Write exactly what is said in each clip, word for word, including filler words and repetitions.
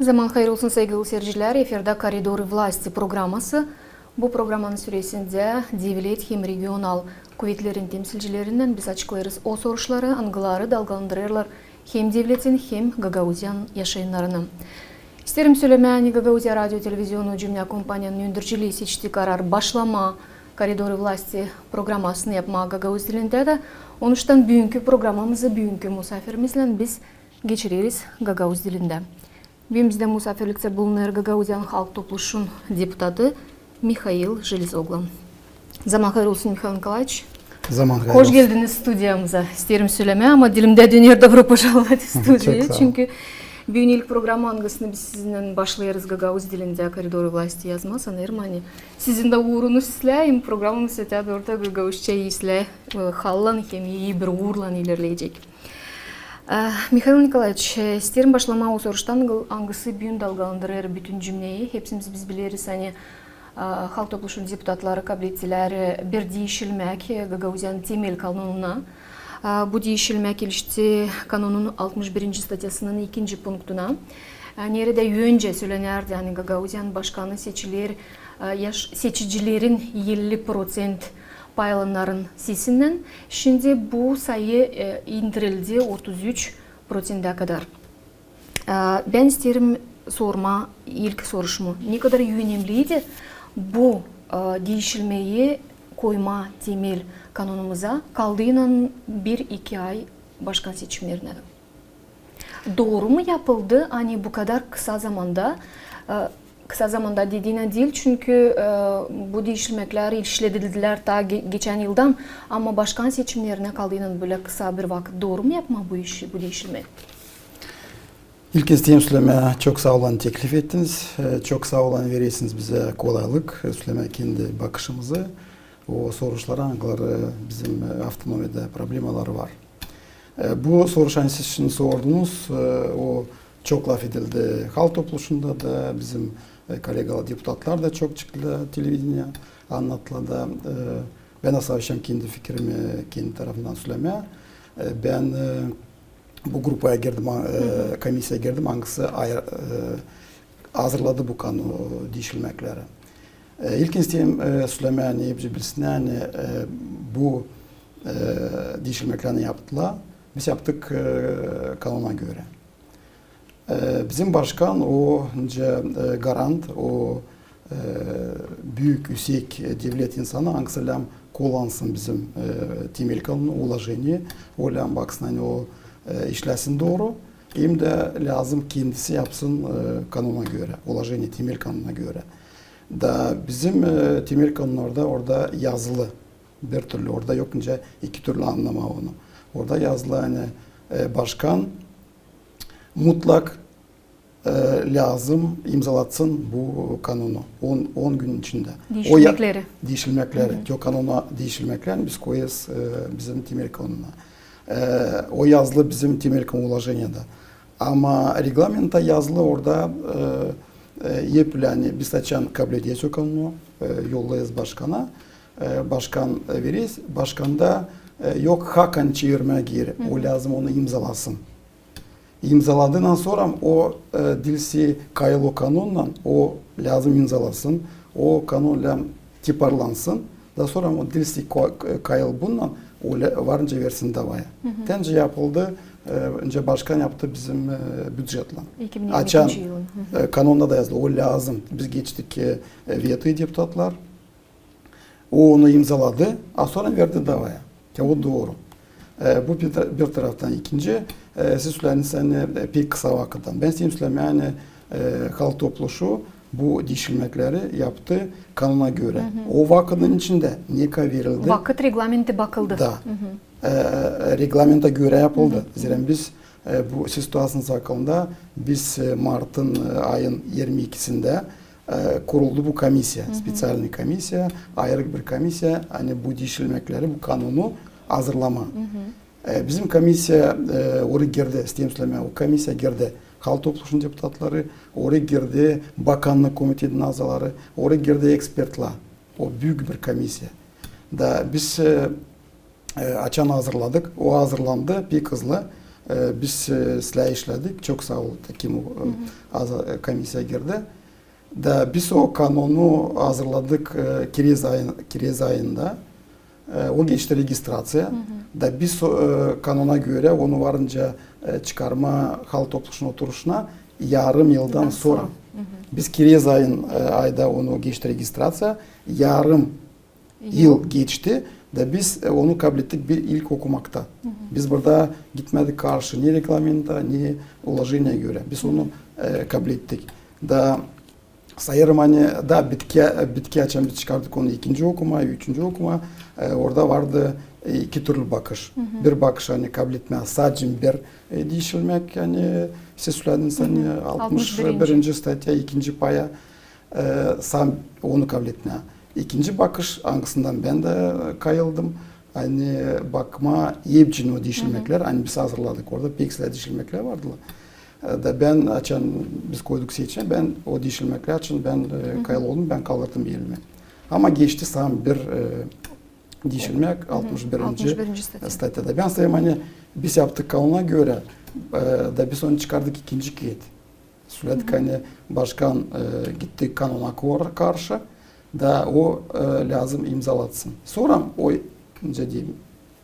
Zaman hayır olsun, saygılı seyircilär. Efirdä «Koridorı vlasti» programası. Bu programanın süresindä devlet hem regional kuvetlerin temsilcilerinnän biz açıklêêrız o soruşları, angıları dalgalandırêrlar hem devletin, hem Gagauziyanın yaşayannarını. İsteerim sölemää, ani Gagauziya radio televizionu cümlä kompaniyanın öndüriciliini seçti karar başlamaa «Koridorı vlasti» programasını yapmaa gagauz dilindä da. Onuştan büünkü programamızı büünkü musaafirimiznän biz geçireriz gagauz dilindä. Büün bizdä musaafirliktä bulunêr Gagauziyanın Halk Topluşun deputatı Mihail Jelezoglan. Zaman hayır olsun, Mihail Nikolaeviç. Zaman hayır olsun. Hoş geldiniz studiyamıza. İsteerim sölemää, ama dilimdä döner «добро пожаловать в студию», çünkü büün ilk programa, angısını biz sizinnän başlêêrız gagauz dilindä «Koridorı vlasti» yazmaa, sanêrım, ani sizin dä uurunuz islää, hem programamız ötää dooru da gagauzça islää, e, hallan hem ii bir uurlan ilerleyecek. E, Mihail Nikolaeviç, e, isteerim başlamaa o soruştan, angısı büün dalgalandırêr bütün cümneyi. Hepsimiz biz bileriz, ani, e, Halk Topluşunun deputatları kablettilär, e, bir diişilmäk, e, Gagauziyanın temel kanununa. E, bu diişilmäk ilişti kanunun altmış birinci statyasının ikinci punktuna. E, neredä öncä sölenärdi, ani Gagauziyanın başkanı seçiler, e, yaş-, seçicilerin elli proţent paylananların sesinnän. Şindi bu sayı, e, indirildi otuz üç proţenttä kadar. E, bän isteerim sormaa ilk soruşumu. Ne kadar önemliydi bu, e, diişilmeyi koymaa temel kanunumuza, kaldıynan bir-iki ay başkan seçimnerinä? Dooru mu yapıldı, ani bu kadar kısa zamanda, e, kısa zamanda dediinä diil, çünkü, e, bu diişilmäklär işledildilär taa ge-, geçän yıldan, ama başkan seçimnerinä kaldıynan bölä kısa bir vakıt. Dooru mu yapmaa bu işi, bu diişilmeyi? İlkin isteerim sölemää, çok saa olun, teklif ettiniz. E, çok saa olun, verersiniz bizä kolaylık, e, sölemää kendi bakışımızı o soruşlara, angıları bizim, e, avtonomiyada problemaları var. E, bu soruş, ani siz şindi sordunuz, e, o çok lafedildi Halk Topluşunda da, bizim, e, kollegalar deputatlar da çok çıktılar televideniya, annattılar da, e, bän dä savaşêrım kendi fikirimi kendi tarafımdan sölemää. E, bän, e, bu grupaya girdim, e, komisiya girdim, angısı ayır-, e, hazırladı bu kanun diişilmäkleri. E, ilkin isteerim, e, sölemää, ani hepsi bilsinnär, ani, e, bu, e, diişilmäkleri yaptılar. Biz yaptık, e, kanuna görä. E, bizim başkan o, nicä, e, garant, o, e, büük, üüsek, e, devlet insanı, angısı lääzım kullansın bizim, e, temel kanunu, uloženiye, o lääzım baksın, ani o, e, işläsin dooru. Hem dä lääzım kendisi yapsın, e, kanuna görä, uloženiye, temel kanuna görä. Da bizim, e, temel kanunlarda orada yazılı bir türlü, orada yok nicä iki türlü annamaa onu. Orada yazılı, ani, e, başkan mutlak, e, lääzım imzalatsın bu kanunu on, on gün içindä. O ya-, diişilmäkleri. Diişilmäkleri. Hı hı. Te o kanuna diişilmäkleri biz koyêrız, e, bizim temel kanuna. E, o yazılı bizim temel kanun uloženiyada. Ama reglamenta yazılı orada, e, e, hep, ani biz açan kablederiz o kanunu, e, yollêêrız başkana, e, başkan, e, verer, başkanda, e, yok hak, ani çevirmää geeri. Hı hı. O lääzım onu imzalasın. İmzaladıynan sora o, e, diilsi kayıl o kanunnan, o lääzım imzalasın, o kanun lääzım tiparlansın. Da sora o diilsi ko-, e, kayıl bunnan, o lä-, var nicä versin davaya. Hı hı. Te nicä yapıldı, e, nicä başkan yaptı bizim, e, bücetlän. İki bin ellä ikinci yılın. Hı hı. Açan, e, kanunda da yazılı, o lääzım. Biz geçtik, e, e, vetoyu deputatlar. O onu imzaladı, a sora verdi davaya. Te o dooru. E, bu bir ta-, bir taraftan. İkinci, e, siz sölediniz, ani, e, pek kısa vakıttan. Bän isteerim sölemää, ani, e, Halk Topluşu bu diişilmäkleri yaptı kanuna görä. Hı hı. O vakıdın içindä ne kadar verildi. Vakıt reglamenti bakıldı. Da. Hı hı. E, reglamenta görä yapıldı. Hı hı. Zerä biz, e, bu situaţiyanın hakkında biz, e, martın, e, ayın irmi ikisindä, e, kuruldu bu komisiya, spesialnıy komisiya, ayırı bir komisiya, ani bu diişilmäkleri, bu kanunu hazırlamaa. E, bizim komisiya, e, oraya girdi, isteerim sölemää, o komisiya girdi Halk Topluşunun deputatları, oraya girdi Bakannık komitetinin azaları, oraya girdi ekspertlär. O büük bir komisiya. Da biz, e, e, açan hazırladık, o hazırlandı pek hızlı. E, biz, e, sizlär işledik. Çok saa olun, kim o, e, aza-, e, komisiyaya girdi. Da biz o kanonu hazırladık, e, kirez ayın-, kirez ayında. E, o geçti registraţiya. Da biz o, e, kanona görä onu varınca, e, çıkarmaa Halk Topluşunun oturuşuna yarım yıldan sora. Biz kirez ayın, e, ayda onu geçti registraţiya. Yarım yıl geçti da biz, e, onu kablettik bir ilk okumakta. Biz burada gitmedik karşı ni reglamenta, ni ulojeniyaya görä. Biz onu, e, kablettik. Da sayêrım, ani da bitki, bitki açan biz çıkardık onu ikinci okumaa, üçüncü okumaa, e, orada vardı, e, iki türlü bakış. Bir bakış, ani kabletmää sadecä bir, e, diişilmäk, ani siz sölediniz, ani altmış birinci statya, ikinci paya, e, sade onu kabletmää. İkinci bakış, angısından bän dä kayıldım, ani bakmaa hepcini o diişilmäklär, ani biz hazırladık. Orada pek sade diişilmäklär vardılar. E, da bän açan biz koyduk seçimä, bän o diişilmäklär için bän, e, kayıl oldum, bän kaldırdım elimi. Ama geçti sade bir, e, diişilmäk altmış birinci statyada. Bän sayêrım, ani biz yaptık kanona görä, e, da biz onu çıkardık ikinci kerä. Söledik, ani başkan, e, gitti kanona kor-, karşı, da o, e, lääzım imzalatsın. Sora o, nicä deyim,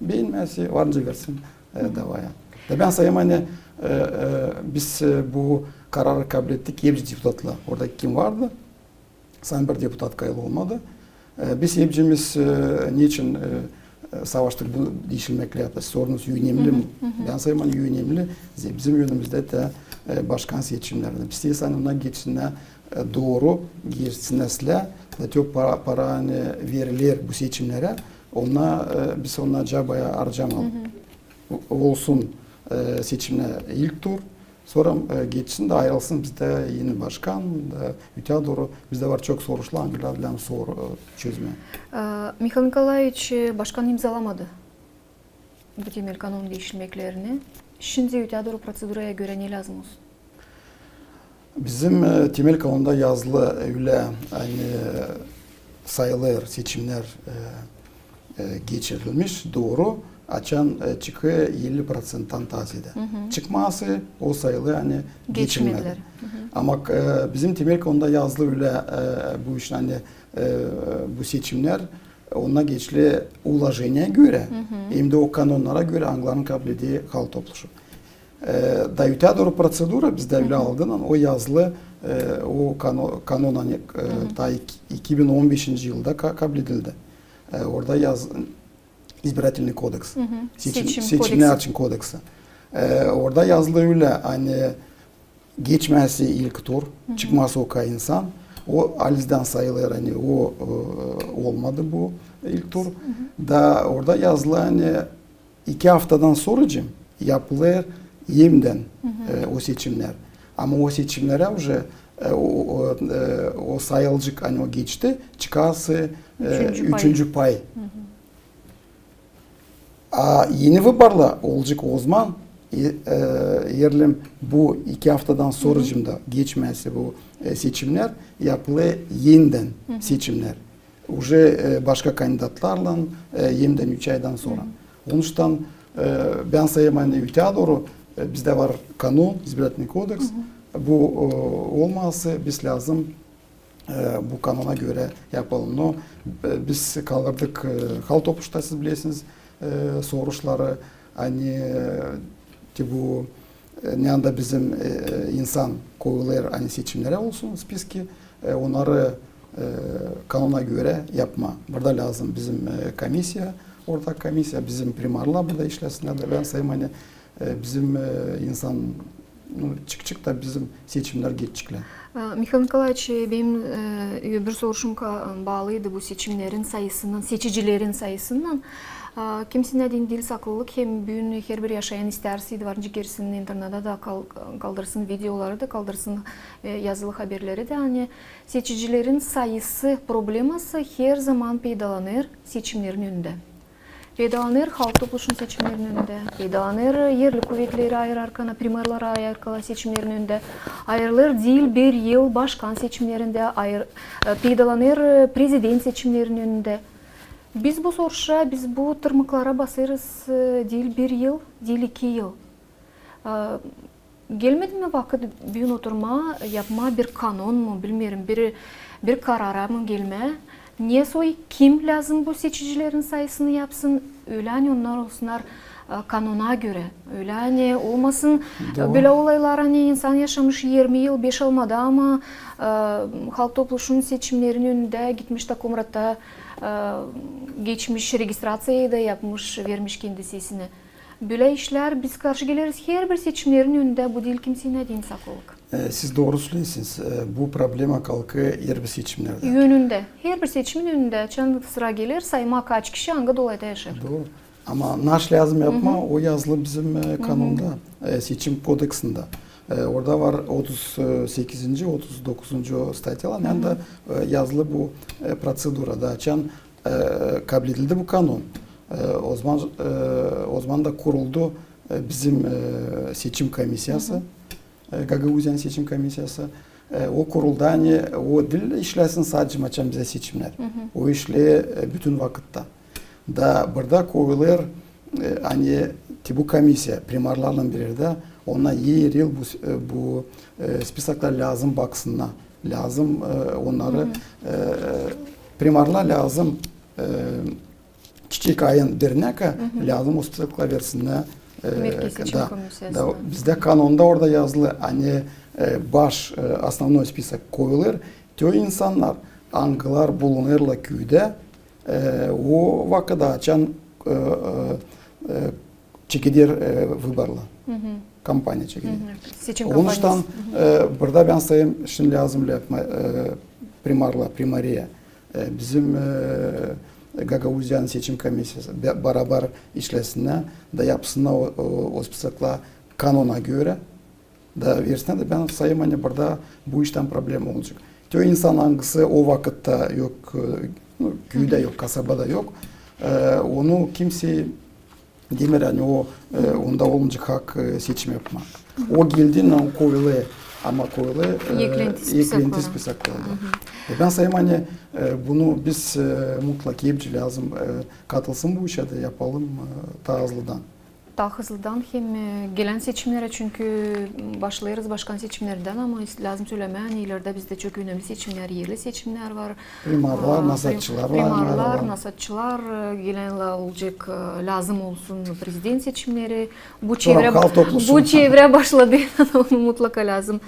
beenmäsi, varınca versin, e, davaya. Da bän sayêrım, ani, e, e, biz, e, bu kararı kablettik, hepsi deputatlar. Orada kim vardı? Sade bir deputat kayıl olmadı. E, biz hepcimiz, e, neçin, e, e, savaştık bu diişilmäklär yaptık? Sordunuz, önemli mi? Bän sayêrım, ani önemli. Ze-, bizim önümizdä dä, e, başkan seçimneri. Biz isteeriz, ani onnar geçsinnär, e, dooru, geçsinnär, da te o para, para, ani veriler bu seçimnerä, onnar, e, biz onnar acabaya harcamayalım. O-, olsun, e, seçimnär ilk tur, sora, e, geçsin da ayırılsın bizdä eni başkan, da öteyä dooru bizdä var çok soruşlar, angıları lääzım sor-, e, çözmää. E, Mihail Nikolaeviç, e, başkan imzalamadı bu temel kanonun diişilmäklerini. Şindi öteyä dooru proţeduraya görä ne lääzım olsun? Bizim, e, temel kanonda yazılı, e, ölä, ani, e, sayılêr seçimnär, e, e, geçirilmiş, dooru, açan, e, çıkêr elli proţenttän taa zeedä. Çıkmaması o sayılêr, ani geçilmedi. Ama, e, bizim temel kanonda yazılı ölä, e, bu iş, ani, e, bu seçimnär, onnar geçiler ulojeniyaya görä, hem dä o kanonnara görä, angılarını kableder Halk Topluşu. E, da öteyä dooru proţedura bizdä ölä aldınnan, o yazılı, e, o kano-, kanon, ani, e, taa iki-, iki bin on beşinci yılda ka-, kabledildi. E, orada yaz-, İzbiratelnıy kodeks. Seçim-, seçimnär için kodeksi. E, orada yazılı ölä, ani geçmäsi ilk tur, çıkması o kadar insan, o halizdän sayılêr, ani o, e, olmadı bu ilk tur. Da orada yazılı, ani iki aftadan soracıım yapılêr emdän, e, o seçimnär. Ama o seçimnerä uje, e, o, o, e, o sayılacek, ani o geçti, çıkası, e, üçüncü pay. A eni vıborlar olacek ozaman, e, e, erlim bu iki aftadan soracıım da geçmäsi bu, e, seçimnär, yapılêr emdän seçimnär. Uje, e, başka kandidatlarlan, e, emdän üç aydan sora. Onuştan, e, bän sayêrım, ani öteyä dooru, e, bizdä var kanon, İzbiratelnıy kodeks. Bu, e, olmaması biz lääzım, e, bu kanona görä yapalım. No, e, biz kaldırdık, e, Halk Topluşunda, siz bilersiniz, e, soruşları, ani, e, te bu, e, ne anda bizim, e, insan koyulêr, ani seçimnerä olsun spiski, e, onnarı, e, kanona görä yapmaa. Burada lääzım bizim, e, komissiya, ortak komissiya, bizim primarlar burada işlesinnär da bän sayêrım, ani, e, bizim, e, insan, no, çıkacek da bizim seçimnär geçeceklär. E, Mihail Nikolaeviç, benim, e, öbür soruşum ka-, baalıydı bu seçimnerin sayısınnan, seçicilerin sayısınnan. E, kimseyä deyni diil saklılık, hem büün herbir yaşayan isteerdi, varınca girsin internedä da kal-, kaldırsın videoları da, kaldırsın, e, yazılı haberleri dä, ani seçicilerin sayısı probleması herzaman peydalanêr seçimnerin önündä. Peydalanêr Halk Topluşunun seçimnerin önündä, peydalanêr erli kuvetleri ayırarkana, primarları ayırarkana seçimnerin önündä, ayırılêr diil bir yıl başkan seçimnerindä, ayır-, e, peydalanêr, e, prezident seçimnerin önündä. Biz bu soruşa, biz bu tırmıklara basêrız, e, diil bir yıl, diil iki yıl. Aa, gelmedi mi vakıt büün oturmaa, yapmaa bir kanon mu, bilmeerim, bir, bir karara mı gelmää? Ne soy, kim lääzım bu seçicilerin sayısını yapsın, ölä ani onnar olsunnar, e, kanona görä. Ölä ani olmasın, e, bölä olaylar, ani insan yaşamış irmi yıl, beş almadı, ama, e, Halk Topluşunun seçimnerin önündä gitmiş ta Komratta, e, geçmiş registraţiyayı da yapmış, vermiş kendi sesini. Bölä işlär, biz karşı geleriz herbir seçimnerin önündä, bu diil kimseyin adına saklılık. E, siz dooru söleersiniz. E, bu problema kalkêr herbir seçimnerdä. Önündä. Herbir seçimin önündä. Açan sıra geler saymaa, kaç kişi angı dolayda yaşêêr. Dooru. Ama naş lääzım yapmaa, o yazılı bizim, e, kanonda, e, seçim kodeksindä. E, orada var otuz sekizinci, otuz dokuzuncu statyalar, yanında, e, yazılı bu, e, proţedura. Da açan, e, kabledildi bu kanon, e, ozaman, e, ozaman da kuruldu, e, bizim, e, seçim komissiyası, e, Gagauziyanın seçim komissiyası. E, o kuruldu, ani o diil işläsin sade açan bizä seçimnär. O işleer, e, bütün vakıtta. Da burada koyulêr, e, ani te bu komissiya primarlarlan bir erdä, ona her yıl bu, e, bu, e, spisaklar lääzım baksınnar. Lääzım, e, onnarı, e, primarlar lääzım, e, çiçek ayın birinä ka lääzım o spisakları versinnär, e, Merkez seçim komissiyasına. Da bizdä kanonda orada yazılı, ani, e, baş, e, osnovnoy spisak koyulêr, te o insannar, angılar bulunêrlar küüdä, e, o vakıt açan, e, e, e, çekeder, e, vıborlar. Kampaniya çekeder. Seçim kampaniyası. Onuştan, e, burada bän sayêrım, şindi lääzım yapmaa, e, primarlar, primariya. E, bizim, e, Gagauziyanın seçim komissiyası be-, barabar işlesinnär da yapsınnar o, o, o spisaklar kanona görä. Da versinnär da bän sayêrım, ani burada bu iştän problema olacek. Te o insan, angısı o vakıtta yok, e, no, küüdä yok, kasabada yok, e, onu kimsey demeer, ani o, e, onda olmayacek hak, e, seçim yapmaa. O geldiynän koyulêr, ama koyulêr, e, eklenti spisaklarına. E, bän sayêrım, ani, e, bunu biz, e, mutlak hepsi lääzım, e, katılsın bu işä da yapalım, e, taa hızlıdan. Taa hızlıdan hem, e, gelän seçimnerä, çünkü başlêêrız başkan seçimnerdän, ama is-, lääzım sölemää, ani ilerdä bizdä çok önemli seçimnär, erli seçimnär var. Primarlar, a, nasatçılar var, primarlar, nasatçılar, e, gelän la-, olacek, e, lääzım olsun prezident seçimneri. Bu çevrä, bu çevrä başladı, onu mutlaka lääzım.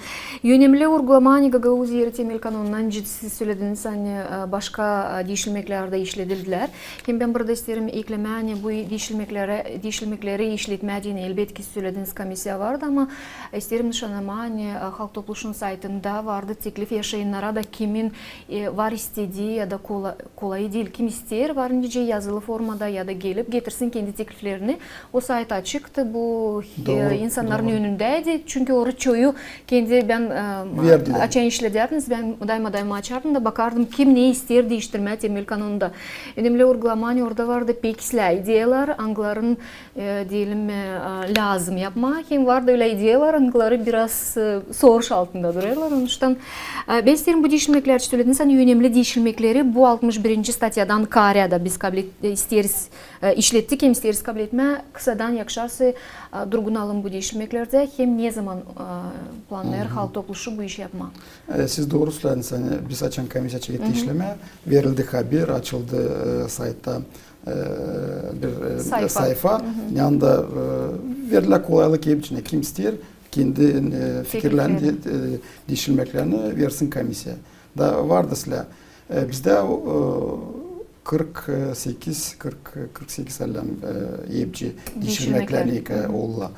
Önemli urgulamaa, ani Gagauziya temel kanonundan, siz sölediniz, ani, e, başka, e, diişilmeklär dä işledildilär. Hem bän burada isteerim eklemää, ani bu diişilmekleri, diişilmekleri işletmää deyni, elbetki, sölediniz, komissiya vardı, ama isteerim nışannamaa, ani, e, Halk Topluşunun saytında vardı teklif yaşayannara da, kimin, e, var istedii ya da kola-, kolayı diil, kim isteer, var nicä yazılı formada ya da gelip getirsin kendi tekliflerini. O sayt açıktı, bu, e, insannarın önündäydi, çünkü orayı çoyu kendi bän, e, açan işledärdiniz, bän dayma-dayma açardım da bakardım, kim ne isteer diiştirmää temel kanonunda. Önemli urgulamaa, ani orada vardı pek islää ideyalar, angıların, e, deyelim, e, a, lääzım yapmaa, hem vardı ölä ideyalar, angıları biraz, e, soruş altında durêrlar. Onuştan, e, bän isteerim bu diişilmekleri, sölediniz, ani önemli diişilmekleri bu altmış birinci statyadan kaarä da biz kablet-, e, isteeriz, e, işlettik, hem isteeriz kabletmää. Kısadan, yakışarsa, e, durgunalım bu diişilmeklerdä, hem nezaman, e, planlêêr Halk Topluşu bu işi yapmaa? E, siz dooru sölediniz, ani biz açan komissiya çeketti işlemää, verildi haber, açıldı, e, saytta, e, bir, e, sayfa. Yanında, e, verdilär kolaylık hepsinä, kim isteer, kendi, e, fikirlerini, e, diişilmeklerini versin komissiya. Da vardı islää, e, bizdä, e, kırk sekiz, kırk, kırk sekiz alem, e, hepsi diişilmekleri oldular.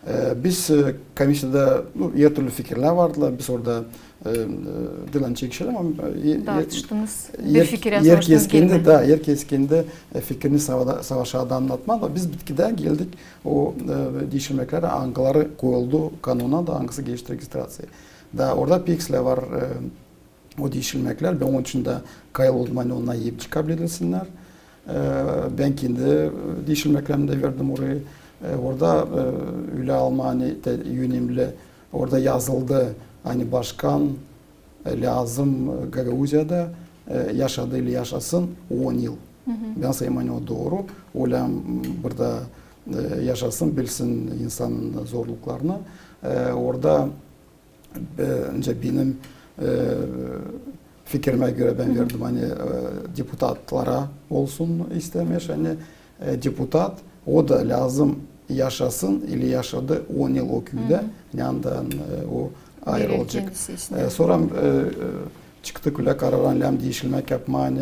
E, biz, e, komissiyada, no, hertürlü fikirlär vardılar, biz orada, e, e, diil çekişelim, ama, e, e, tartıştınız, bir fikirä savaştınız, herkez kendi, da, herkez kendi, e, fikirini sava-, savaşa da annatmaa, ama biz bitkidä geldik o, e, diişilmeklere, angıları koyuldu kanona da, angısı geçti registraţiyayı. Da orada pek islää var, e, o diişilmeklär, bän onun için dä kayıl oldum, ani onnar hepsi kabledilsinnär. E, bän kendi, e, diişilmeklerimi dä verdim orayı. E, orada, e, ölä almaa, ani te önemli, orada yazıldı, ani başkan, e, lääzım, e, Gagauziyada, e, yaşadı ili yaşasın on yıl. Bän sayêrım, ani o dooru. Ölä, m, burada e, yaşasın, bilsin insanın zorluklarını. E, orada, e, nicä benim, e, fikirimä görä bän verdim, ani, e, deputatlara olsun istemiş, ani, e, deputat, o da lääzım yaşasın ili yaşadı on yıl o küüdä, neredän, e, o ayırılacek. E, sora, e, e, çıktı külä karar, ani lääzım diişilmäk yapmaa, ani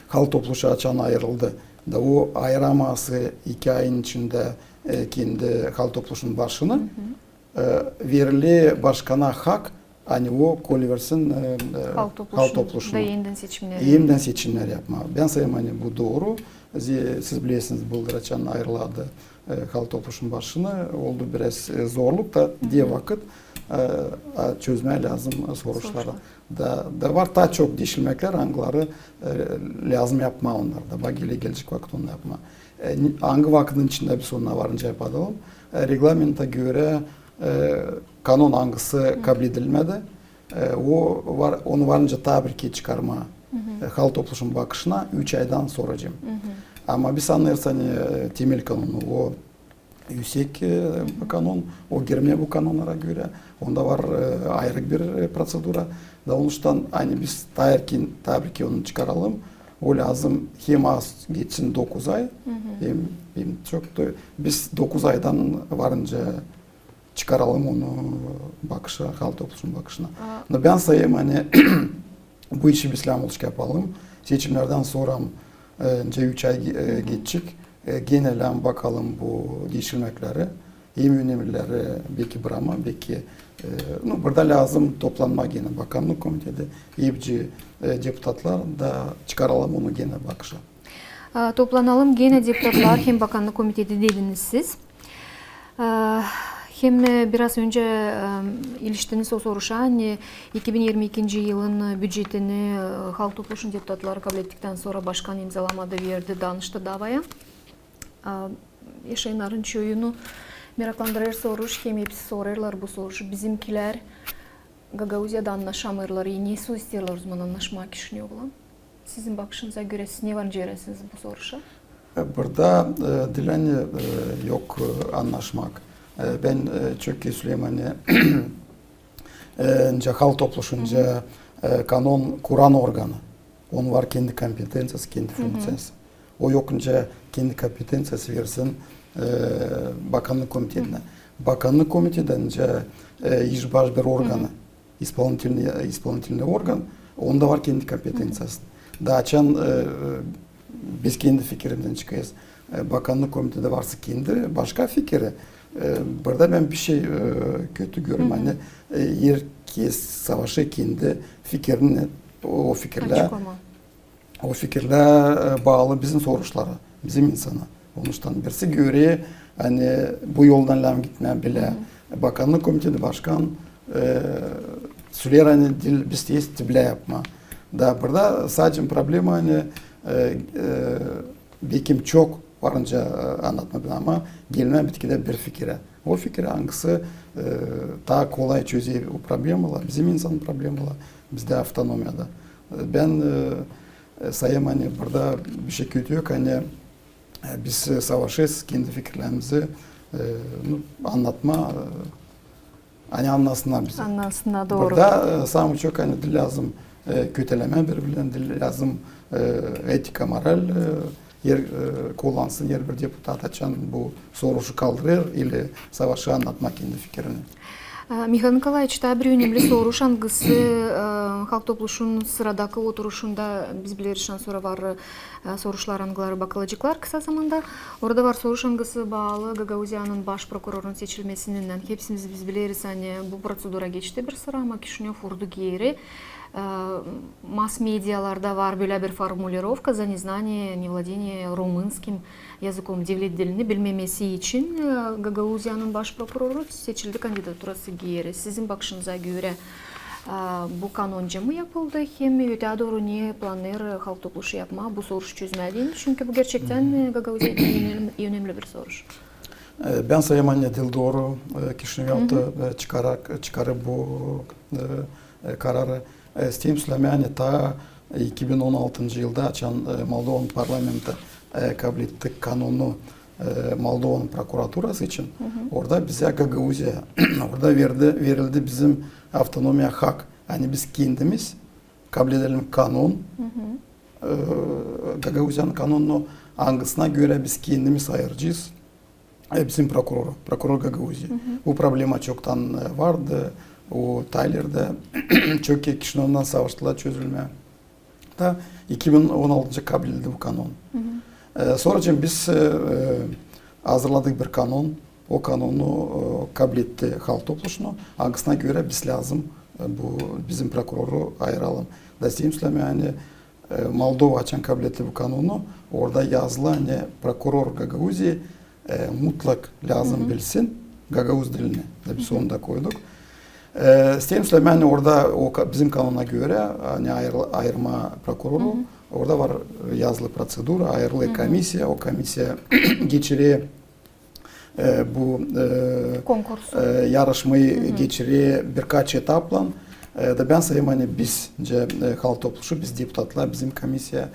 Halk Topluşu açan ayırıldı. Da o ayıraması iki ayın içindä, e, kendi Halk Topluşunun başını, e, verili başkana hak, ani o kolüversin, e, e, Halk Topluşunu. Da endän seçimnär. Endän seçimnär yapmaa. Bän sayêrım, ani bu dooru. Siz bilersiniz, bıldır açan ayırıladı, e, Halk Topluşunun başını, oldu biraz, e, zorluk da, diil vakıt, e, a, çözmää lääzım, e, soruşları. Da, da var taa çok diişilmäklär, angıları, e, lääzım yapmaa onnarda. Bak, gelecek vakıt onu yapmaa. E, angı vakıdın içindä biz onnar varınca yapadalım. E, reglamenta görä, e, kanon angısı kabledilmedi, e, o var, onu varınca taa bir kerä çıkarmaa, e, Halk Topluşunun bakışına üç aydan sora. Ama biz sannêrız, ani, e, temel kanonu, o üüsek, e, kanon, o girmeer bu kanonnara görä. Onda var, e, ayırı bir, e, proţedura. Da onuştan, ani biz taa erken, taa bir kerä onu çıkaralım, o lääzım hem az geçsin dokuz ay, hem, hem çok da biz dokuz aydan varınca çıkaralım onu bakışa, Halk Topluşunun bakışına. No bän sayêrım, ani bu işi biz lääzım olsun yapalım. Seçimnerdän sora, e, nicä üç ay ge-, e, geçecek. E, genä lääzım bakalım bu diişilmäkleri. Hem önemlileri beki bırakmaa, beki, e, nu, burada lääzım toplanmaa genä Bakannık komiteti, hepsi, e, deputatlar da çıkaralım onu genä bakışa. A, toplanalım genä deputatlar hem Bakannık komiteti dediniz siz. A, hem, e, biraz öncä, e, iliştiniz o soruşa, ani iki bin irmi ikinci yılın bücetini, e, Halk Topluşunun deputatları kablettiktän sora başkan imzalamadı, verdi, danıştı Davaya. A, yaşayannarın çoyunu meraklandırêr soruş, hem hepsi sorêrlar bu soruşu. Bizimkilär Gagauziyada annaşamêêrlar, e, ne isteerlär o zaman annaşmaa Kişinövlan? Sizin bakışınıza görä, siz ne var nicä verersiniz bu soruşa? E, burada, e, diil ani, e, yok, e, annaşmak. E, bän, e, çok kerä söleerim, ani, e, nicä Halk Topluşu, nicä, e, kanon kuran organı. Onun var kendi kompetenţiyası, kendi funkţiyası. O yok nicä kendi kompetenţiyası versin, e, Bakannık komitetinä. Bakannık komiteti nicä, e, işbaş bir organı, исполнительный, исполнительный organ, onda var kendi kompetenţiyası. Da açan, e, biz kendi fikirimdän çıkêrız. E, Bakannık komiteti varsa kendi başka fikiri, e, burada bän bişey, e, kötü görmeerim. Ani, e, herkez savaşêr kendi fikirini, o fikirlär, o fikirlär, e, baalı bizim soruşlara, bizim insana. Onuştan birisi görer, ani bu yoldan lääzım gitmää bilä. Bakannık komiteti başkan, e, söleer, ani diil biz isteeriz bilä yapmaa. Da burada sade problema, ani, e, e, bekim çok varınca, e, annatmaa, ama gelmää bitkidä bir fikirä. O fikirä, angısı, e, taa kolay çözer o problemaları, bizim insanın problemaları, bizdä avtonomiyada. E, bän, e, e, sayêrım, ani burada bişey kötü yok, ani, e, biz, e, savaşêrız kendi fikirlerimizi, e, nu, annatmaa, e, ani annasınnar bizi. Annasınnar, dooru. Burada, e, saamı çok, ani diil lääzım, e, kötülemää biri-birini, diil lääzım, e, etika, moral, e, er, e, kullansın er bir deputat, açan bu soruşu kaldırêr ili savaşêr annatmaa kendi fikirini. E, Mihail Nikolaeviç, taa bir önemli soruş, angısı, e, Halk Topluşunun sıradakı oturuşunda, biz bileriz, şansora var, e, soruşlar, angıları bakılaceklar kısa zamanda. Orada var soruş, angısı baalı Gagauziyanın baş prokurorunun seçilmesininnän. Hepsimiz biz bileriz, ani bu proţedura geçti bir sıra, ama Kişinöv urdu geeri. E, mass-medialarda var bölä bir formulirovka: за незнание, невладение румынским языком, devlet dilini bilmemesi için, e, Gagauziyanın baş prokuroru seçildi kandidaturası geeri. Sizin bakışınıza görä, e, bu kanonca mı yapıldı, hem ötää dooru ne planêr Halk Topluşu yapmaa bu soruşu çözmää deyni? Çünkü bu gerçektän, e, Gagauziya için önem-, önemli bir soruş. E, bän sayêrım, ani diil dooru, e, Kişinöv yaptı, e, çıkarak, çıkarıp bu, e, e, kararı. E, isteerim sölemää, ani taa iki bin on altıncı yılda, açan, e, Moldovanın parlamenti, e, kabletti kanonu, e, Moldovanın prokuraturası için, orada bizä Gagauziya, orada verdi, verildi bizim avtonomiya hak. Yani biz kendimiz kabledelim kanon, e, Gagauziyanın kanonunu, angısına görä biz kendimiz ayıracez, e, bizim prokuroru, prokuror Gagauziya. Bu problema çoktan, e, vardı. O Taylerdä çok kişi ondan savaştılar çözülmää. Da iki bin on altıncı kabledildi bu kanon. E, sora için biz, e, e, hazırladık bir kanon. O kanonu, e, kabletti Halk Topluşunu. Angısına görä biz lääzım, e, bu bizim prokuroru ayıralım. Da isteerim sölemää, ani, e, Moldova açan kabletti bu kanonu, orada yazılı, ani prokuror Gagauziya, e, mutlak lääzım bilsin gagauz dilini. Da biz onu da koyduk. E, isteerim sölemää, ani orada o ka-, bizim kanona görä, ani ayırma prokuroru, orada var, e, yazılı prosedura, ayırılı komissiya, o komissiya geçirä, e, bu, e, konkurs, e, yarışmayı geçirä birkaç etaplan. E, da bän sayêrım, ani biz, e, Halk Topluşu, biz deputatlar, bizim komissiya,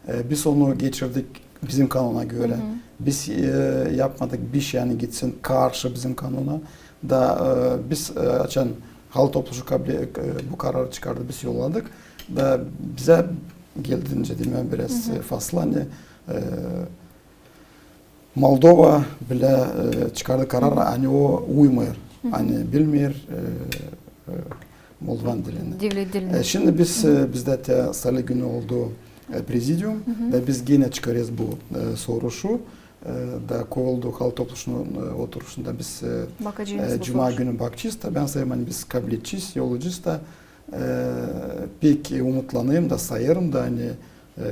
e, biz onu geçirdik bizim kanona görä. Biz, e, yapmadık bir şey, ani gitsin karşı bizim kanona. Da, e, biz, e, açan Halk Topluşu kable-, e, bu kararı çıkardı, biz yolladık. Da bizä geldi, nicä deerim, biraz, e, faslı, ani, e, Moldova bilä, e, çıkardı karar, ani o uymêêr, ani bilmeer, e, e, moldovan dilini. Devlet dilini. E, şindi biz, e, bizdä te salı günü oldu, e, prezidium, da biz genä çıkarêrız bu, e, soruşu, e, da koyuldu Halk Topluşunun, e, oturuşunda biz, e, cuma günü bakacez, da bän sayêrım, ani biz kabledecez, yollayacez da, e, pek umutlanêrım da sayêrım da, ani, e,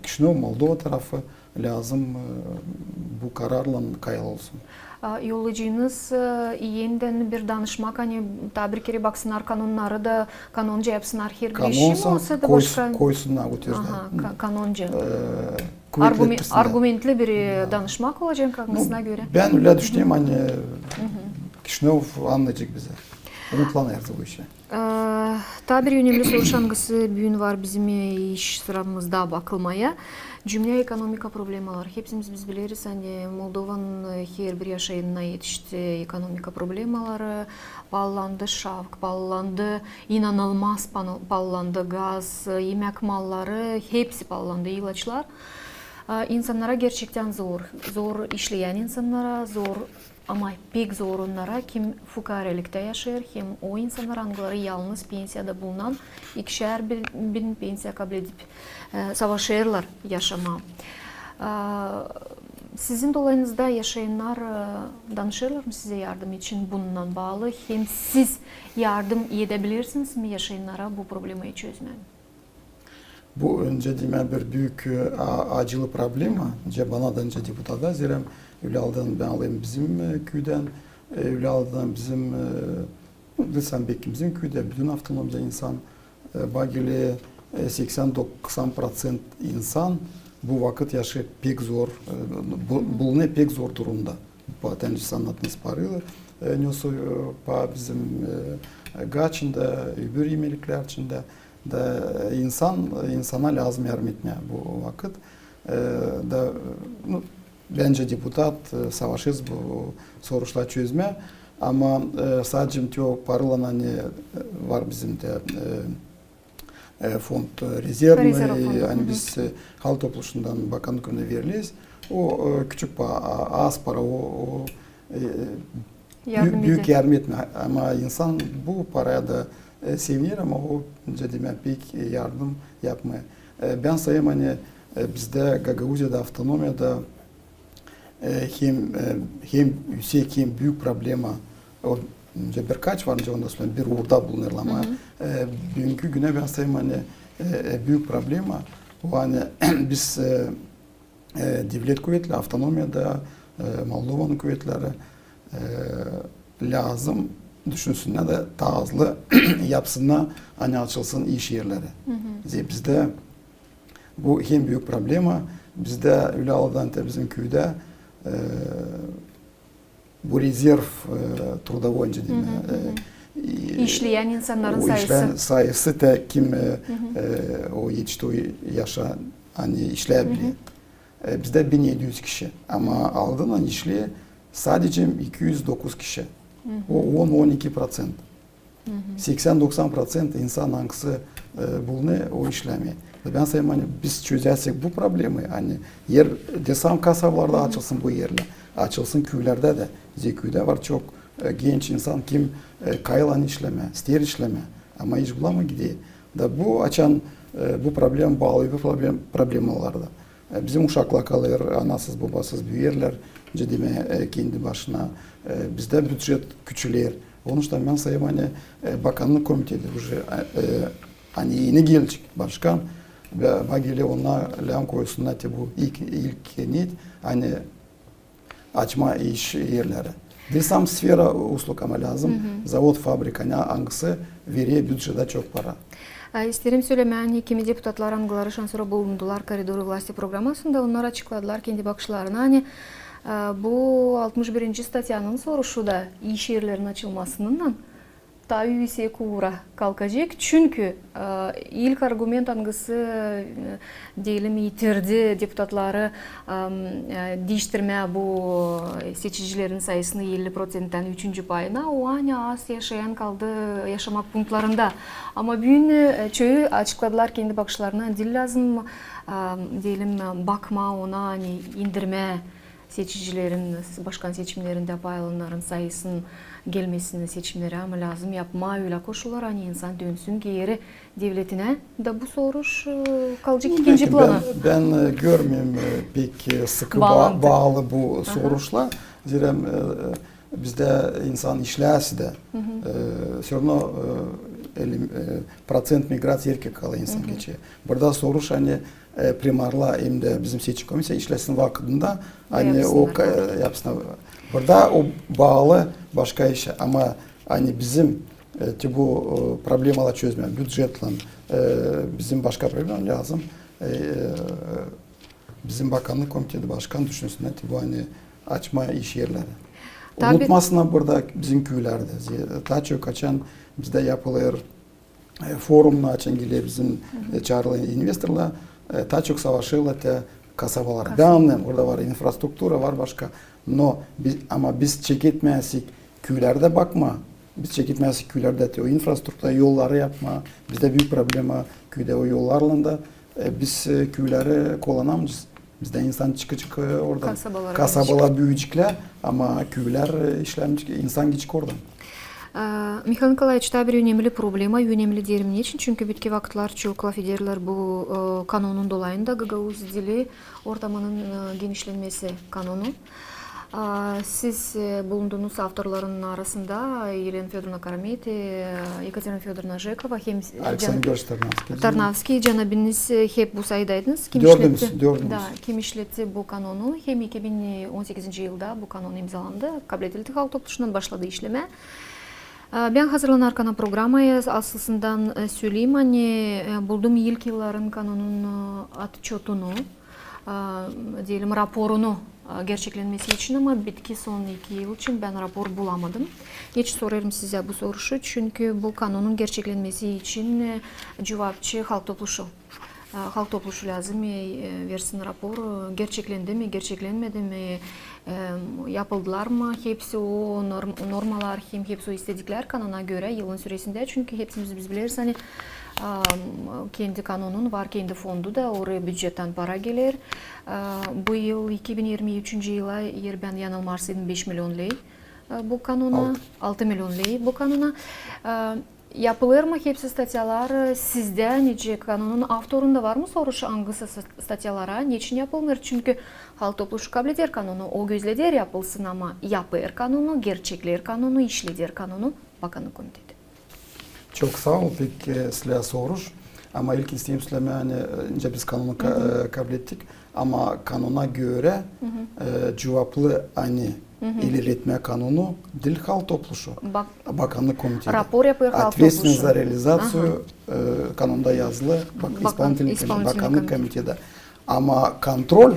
Kişinöv, Moldova tarafı lääzım, e, bu kararlan kayıl olsun. A, yollayacez, e, enidän bir danışmak, ani taa bir kerä baksınnar kanonnarı da, kanonca yapsınnar herbir işi mi, olsa da başka? Koysunnar, utverdiler. Aha, kanonca. E, argumentli bir, e, danışmak olacek, angısına görä. Bän ölä düşünerim, ani Kişinöv annayacek bizi. Umutlanêrız bu işä. E, taa bir önemli soruş, angısı büün var bizim, e, iş sıramızda bakılmaya. Dünnä ekonomika problemaları. Hepsimiz biz bileriz, ani Moldovanın, e, herbir yaşayanına etişti ekonomika problemaları. Paalandı şavk, paalandı, inanılmaz paalandı gaz, e, imäk malları, hepsi paalandı, ilaçlar. E, insannara gerçektän zor. Zor işleyän insannara, zor Ama pek zor onnara, kim fukaarlıkta yaşêêr, hem o insannar, angıları yalnız pensiyada bulunan, ikişär bin, bin pensiya kabledip, e, savaşêrlar yaşamaa. A, sizin dolayınızda yaşayannar, e, danışêrlar mı sizä yardım için bununnan baalı? Hem siz yardım edebilersiniz mi yaşayannara bu problemayı çözmää? Bu, nicä deerim, bir büük, e, a-, acılı problema. Nicä bana da, nicä deputata, zerä ölä aldan bän alayım bizim, e, küüdän, e, ölä aldan bizim, e, diil sade bizim küüdä, bütün avtonomiyada insan, e, bak, e, seksän-doksan proţent insan bu vakıt yaşêêr pek zor, e, bu-, bulunêr pek zor durumda. Pa, te nicä annadınız, parayı, e, nösöy, e, pa bizim, e, gaz için dä, öbür imeliklär için dä. Da, e, insan, insana lääzım yardım etmää bu vakıt. E, da, e, nu, bän nicä deputat, e, savaşêrız bu soruşları çözmää. Ama, e, sade te o paraylan, ani, e, var bizim dä, e, e, fond, e, rezervnıy, rezerv fondu, ani biz, e, Halk Topluşundan bakanlık önündä verileriz. O, e, küçük pa-, a-, az para, o, o, e, büük yardım etmää. Ama insan bu paraya da, e, seviner, ama o, nicä deerim, pek, e, yardım yapmêêr. E, bän sayêrım, ani, e, bizdä Gagauziyada, avtonomiyada, e, hem, e, hem üüsek, hem büük problema, o, nicä birkaç var, nicä onda söleerim, bir uurda bulunêrlar, ama, e, büünkü günä bän sayêrım, ani, e, e, büük problema o, ani biz, e, e, devlet kuvetleri, avtonomiyada, e, Moldovanın kuvetleri, e, lääzım düşünsünnär dä taa hızlı yapsınnar, ani açılsın iş erleri. Zerä bizdä bu hem büük problema, bizdä ölä aldan te bizim küüdä, e, bu rezerv, e, трудовой, nicä deerim, e, işleyän insannarın sayısı. İşleyän sayısı te kim, e, e, o etişti o yaşa, ani işleyebiler. E, bizdä bin edi üz kişi. Ama aldınnan işleer sadecä iki üz dokuz kişi. O on, on iki proţent. Seksän-doksan proţent insan, angısı, e, bulunêr, o işlämeer. Da bän sayêrım, ani biz çözärsek bu problemayı, ani er, desam, kasabalarda açılsın bu erlär, açılsın küülerdä dä. Bizä küüdä var çok, e, genç insan, kim, e, kayıl işlemää, isteer işlemää, ama iş bulamêêr, gider. Da bu açan, e, bu problema baalı, bu problem, problemalar da. E, bizim uşaklar kalêr anasız, bobasız, büüyerlär, nicä demää, e, kendi başına. E, bizdä bücet küçüler. Onuştan bän sayêrım, ani, e, Bakannık komiteti уже, e, e, ani eni gelecek başkan, bana gelä, onnar lääm koysunnar te bu ilk, ilk niyet, ani açmaa iş erleri. Desam sfera uslug, ama lääzım zavod, fabrika, ani angısı verer bücetä çok para. E, isteerim sölemää, ani kimi deputatlar, angıları şansora bulundular «Коридоры власти» programasında, onnar açıkladılar kendi bakışlarını, ani, e, bu altmış birinci statyanın soruşu da iş erlerinin açılmasınnan taa üüsek uura kalkacek. Çünkü, e, ilk argument, angısı, e, deyelim, itirdi deputatları, e, e, diiştirmää bu seçicilerin sayısını elli proţenttän üçüncü payına, o, ani az yaşayan kaldı yaşamak punktlarında. Ama büün, e, çoyu açıkladılar kendi bakışlarını, diil lääzım, e, deyelim, bakmaa ona, ani indirmää seçicilerin, başkan seçimnerindä pay alanların sayısının gelmesini seçimnerä, ama lääzım yapmaa ölä koşullar, ani insan dönsün geeri devletinä. Da bu soruş, e, kalacek ikinci plana. Bän, bän, e, görmeerim, e, pek, e, sıkı ba-, baalı bu soruşlar. Zerä, e, bizdä insan işlää sä dä, e, всё равно, e, elim, e, proţent migraţiya erkek kalêr, insan geçer. Burada soruş, ani, e, primarlar hem dä bizim seçim komissiya işläsin vakıdında, ani o ka-, yapsınnar. Burada o baalı başka işä, ama ani bizim, e, te bu, e, problemaları çözmää bücetlän, e, bizim başka problema lääzım, e, bizim Bakannık komiteti başkan düşünsün, te bu, ani açmaa iş erleri. Unutmasınnar burada bizim küülerdä. Taa çok açan bizdä yapılêr e, forumnar, açan geler bizim, e, çaarılêr investorlar, e, taa çok savaşêrlar te kasabalar. Bän annêêrım, orada var infrastruktura, var başka. No biz, ama biz çeketmeyäsek küülerdä bakmaa, biz çeketmeyäsek küülerdä te o infrastruktura, yolları yapmaa. Bizdä büük problema küüdä o yollarlan da, e, biz, e, küüleri kollanamêêrız. Bizdä insan çıkacek, e, orada. Kasabalar büüyeceklär, ama küülär, e, işlämeyecek, insan gidecek oradan. E, Mihail Nikolaeviç, taa bir önemli problema, önemli deerim neçin? Çünkü bitki vakıtlar çok lafederlär bu, e, kanonun dolayında gagauz dili ortamının, e, genişlenmesi kanonu. E, siz, e, bulundunuz avtorların arasında Elena Födorovna Karameti, e, Ekaterina Födorovna Jekova hem, e, Aleksandr Georgiç Tarnavski. Tarnavski, canabiniz, e, hep bu sayıdaydınız. Kim işletti, da, kim işletti bu kanonu, hem iki bin on sekizinci yılda bu kanon imzalandı, kabledildi Halk Topluşundan, başladı işlemää. E, bän hazırlanarkan programaya asılsından, e, söleyim, ani, e, buldum ilk yılların kanonun, e, otçotunu, e, deyelim, raporunu, e, gerçeklenmesi için, ama bitki son iki yıl için bän rapor bulamadım. Neçin sorêrım sizä bu soruşu? Çünkü bu kanonun gerçeklenmesi için, e, cuvapçı Halk Topluşu. E, Halk Topluşu lääzım, e, e, versin rapor, e, gerçeklendi mi, gerçeklenmedi mi, e, yapıldılar mı hepsi o norm-, normalar, hem hepsi o istediklär kanona görä yılın süresindä. Çünkü hepsimiz biz bileriz, ani, e, kendi kanonun var, kendi fondu da, oraya bücettän para geler. E, bu yıl, iki bin irmi üçüncü yıla, eer bän yanılmarsaydım, beş million ley, e, bu kanona, altı million ley bu kanona. E, Yapılêr mı hepsi statyalar, e, sizdä, nicä kanonun avtorunda var mı soruş, angısı statyalara, neçin yapılmêêr? Çünkü Halk Topluşu kableder kanonu, o gözleder yapılsın, ama yapêr kanonu, gerçekleer kanonu, işleder kanonu Bakannık komiteti. Çok saa ol, pek, e, islää soruş. Ama ilk isteerim sölemää, ani, e, nicä biz kanonu ka-, e, kablettik. Ama kanona görä, e, cuvaplı, ani ilerletmää kanonu diil Halk Topluşu, Bakannık komiteti. Rapor yapêr Halk Topluşu. Ответственность за реализацию, e, kanonda yazılı, bak, исполнительный комитет, Bakannık komiteti. Ama kontrol,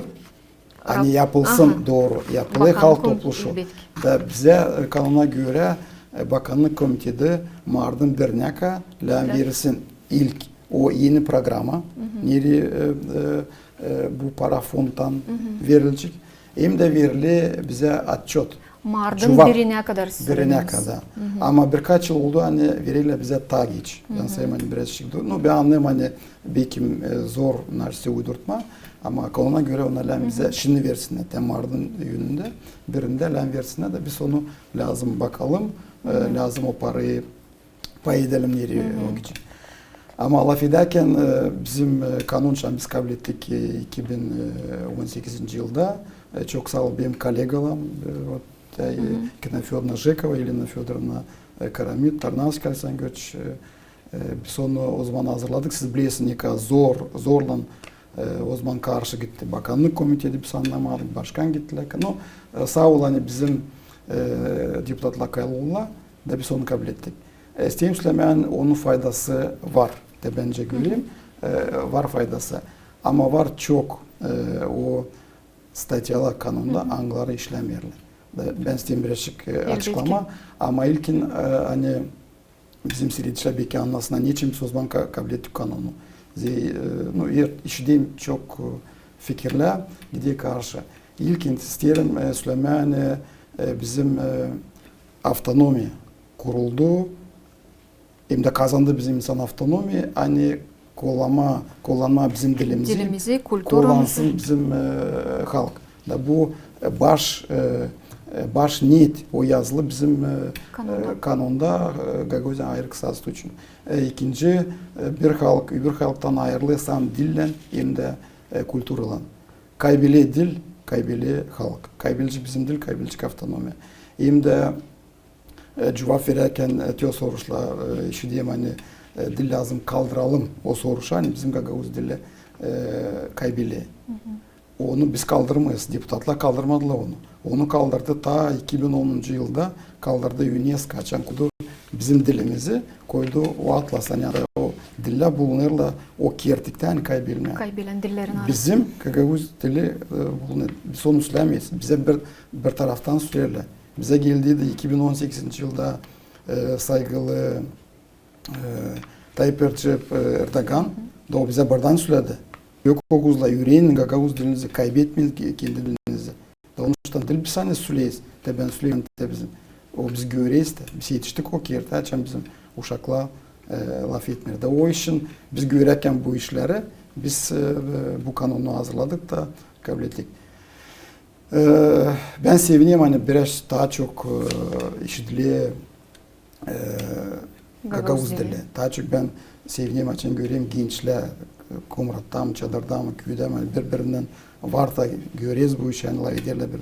ani yapılsın dooru, yapılêr Halk Topluşu. Da bizä, e, kanona görä, e, Bakannık komiteti martın birinä kadar lääzım versin ilk O eni programa, nereyi, e, e, e, bu para fondtan verilecek. Hem dä veriler bizä otçot. Martın birinä kadar siz... Birinä kadar. Ama birkaç yıl oldu, ani verilär bizä taa geç. Bän sayêrım, ani biraz şekilde, nu, bän annêêrım, ani bekim, e, zor naşe uydurtmaa, ama kanona görä ona lääzım bizä şindi versinnär, te martın üündä, birindä lääzım versinnär dä biz onu lääzım bakalım, e, lääzım o parayı pay edelim, nereyi o gidecek. Ama lafedärkän, e, bizim, e, kanon, şindi biz kablettik, e, iki bin on sekizinci yılda, e, çok saa ol benim kollegalarım, e, вот, e, Екатерина Фёдоровна Жекова, Елена Фёдоровна, e, Karamit, Tarnavski Aleksandır Görüç, e, e, biz onu o zaman hazırladık. Siz bilersiniz, ne kadar zor, zorlan, e, o zaman karşı gitti Bakannık komiteti, biz annamadık, başkan gittilär. No, e, saa ol, ani bizim, e, deputatlar kayıldılar da biz onu kablettik. E, isteerim sölemää, ani onun faydası var, te bän göreyim, e, var faydası. Ama var çok, e, o statyalar kanonda, angıları işlämeerlär. Da bän isteerim birazcık, e, açıklamaa. Ama ilkin, e, ani bizim siiredicilär beki annasınnar, neçin biz o zaman ka-, kablettik kanonu. Zerä, e, nu, er, işiderim çok, e, fikirlär gider karşı. İlkin isteerim, e, sölemää, ani, e, bizim, e, avtonomiya kuruldu. Hem dä kazandı bizim insan avtonomiya, ani kullanmaa, kullanmaa bizim dilimizi, kullanmasın bizim, e, halk. Da bu, e, baş, e, e, baş niyet, o yazılı bizim, e, kanonda, e, Gagauziyanı ayırıp kısası için. E, ikinci, e, bir halk öbür halktan ayırılêr sade dillän hem dä, e, kulturaylan. Kaybeder dil, kaybeder halk. Kaybelecek bizim dil, kaybelecek avtonomiya. Hem dä e, cuvap verärkän, e, te o soruşa, e, işiderim, ani, e, diil lääzım kaldıralım o soruşa, ani bizim gagauz dili, e, kaybeder. Onu biz kaldırmêêrız, deputatlar kaldırmadılar onu. Onu kaldırdı taa iki bin onuncu yılda, kaldırdı UNESCO, açan koydu bizim dilimizi, koydu o atlas, ani o dillär bulunêrlar o kertedä, ani kaybelmeer. Kaybelän dillerin arasında. Bizim gagauz dili, e, bulunêr. Biz onu sölämeeriz. Bizä bir, bir taraftan söleerlär. Bizä geldiydi iki bin on sekizinci yılda, e, saygılı, e, Tayyip Recep, e, Erdoğan, da o bizä buradan söledi: "Yok, oguzlar, üürenin gagauz dilinizi, kaybetmeyin ke-, kendi dilinizi." Da onuştan diil biz, ani, söleeriz, te bän söleerim, te bizim. O biz göreriz dä, biz etiştik o kertä, açan bizim uşaklar, e, lafetmeer. Da o için biz görärkän bu işleri, biz, e, e, bu kanonu hazırladık da kablettik. E, bän sevinerim, ani biraz taa çok, e, işidiler, e, gagauz dili. Taa çok bän sevinerim, açan görerim gençlär, e, Komratta mı, Çadırda mı, küüdä mi, ani bir-birindän var da göreriz bu işi, ani lafederlär bir.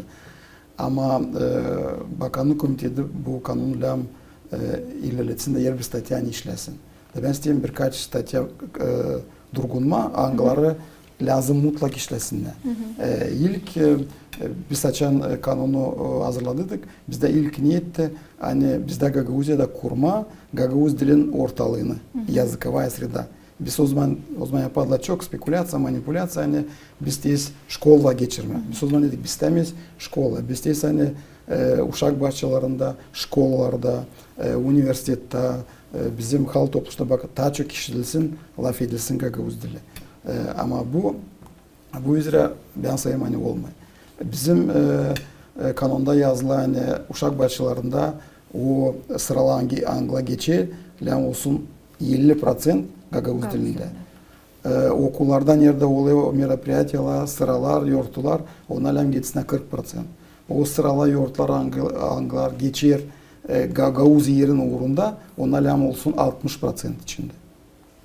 Ama, e, Bakannık komiteti bu kanonu lääzım, e, ilerletsin dä, er bir statyanı işläsin. Da bän isteerim birkaç statya, e, durgunmaa, angıları lääzım mutlak işlesinnär. E, ilk, e, e, biz açan, e, kanonu, e, hazırladıydık, bizdä ilk niyetti, ani bizdä Gagauziyada kurmaa gagauz dilin ortalığını, языковая среда. Biz o zaman, o zaman yapardılar çok spekulyaţiya, manipulyâţiya, ani biz isteeriz şkola geçirmää. Biz o zaman dedik, biz istämeeriz şkola. Biz isteeriz, ani, e, uşak başçalarında, şkolalarda, e, universitettä, e, bizim halk topluşunda, bak, taa çok işidilsin, lafedilsin gagauz dili. E, ama bu, bu üzerä bän sayêrım, ani olmêêr. Bizim, e, e, kanonda yazılı, ani uşak başçalarında o sıralar, angılar geçer, lääzım olsun elli proţent gagauz dilindä. E, okullarda, neredä olêr o meropriyatiyalar, sıralar, yortular, onnar lääzım geçsin kırk proţent. O sıralar, yortular, angı-, angılar geçer, e, gagauz erin uurunda, onnar lääzım olsun altmış proţent içindä.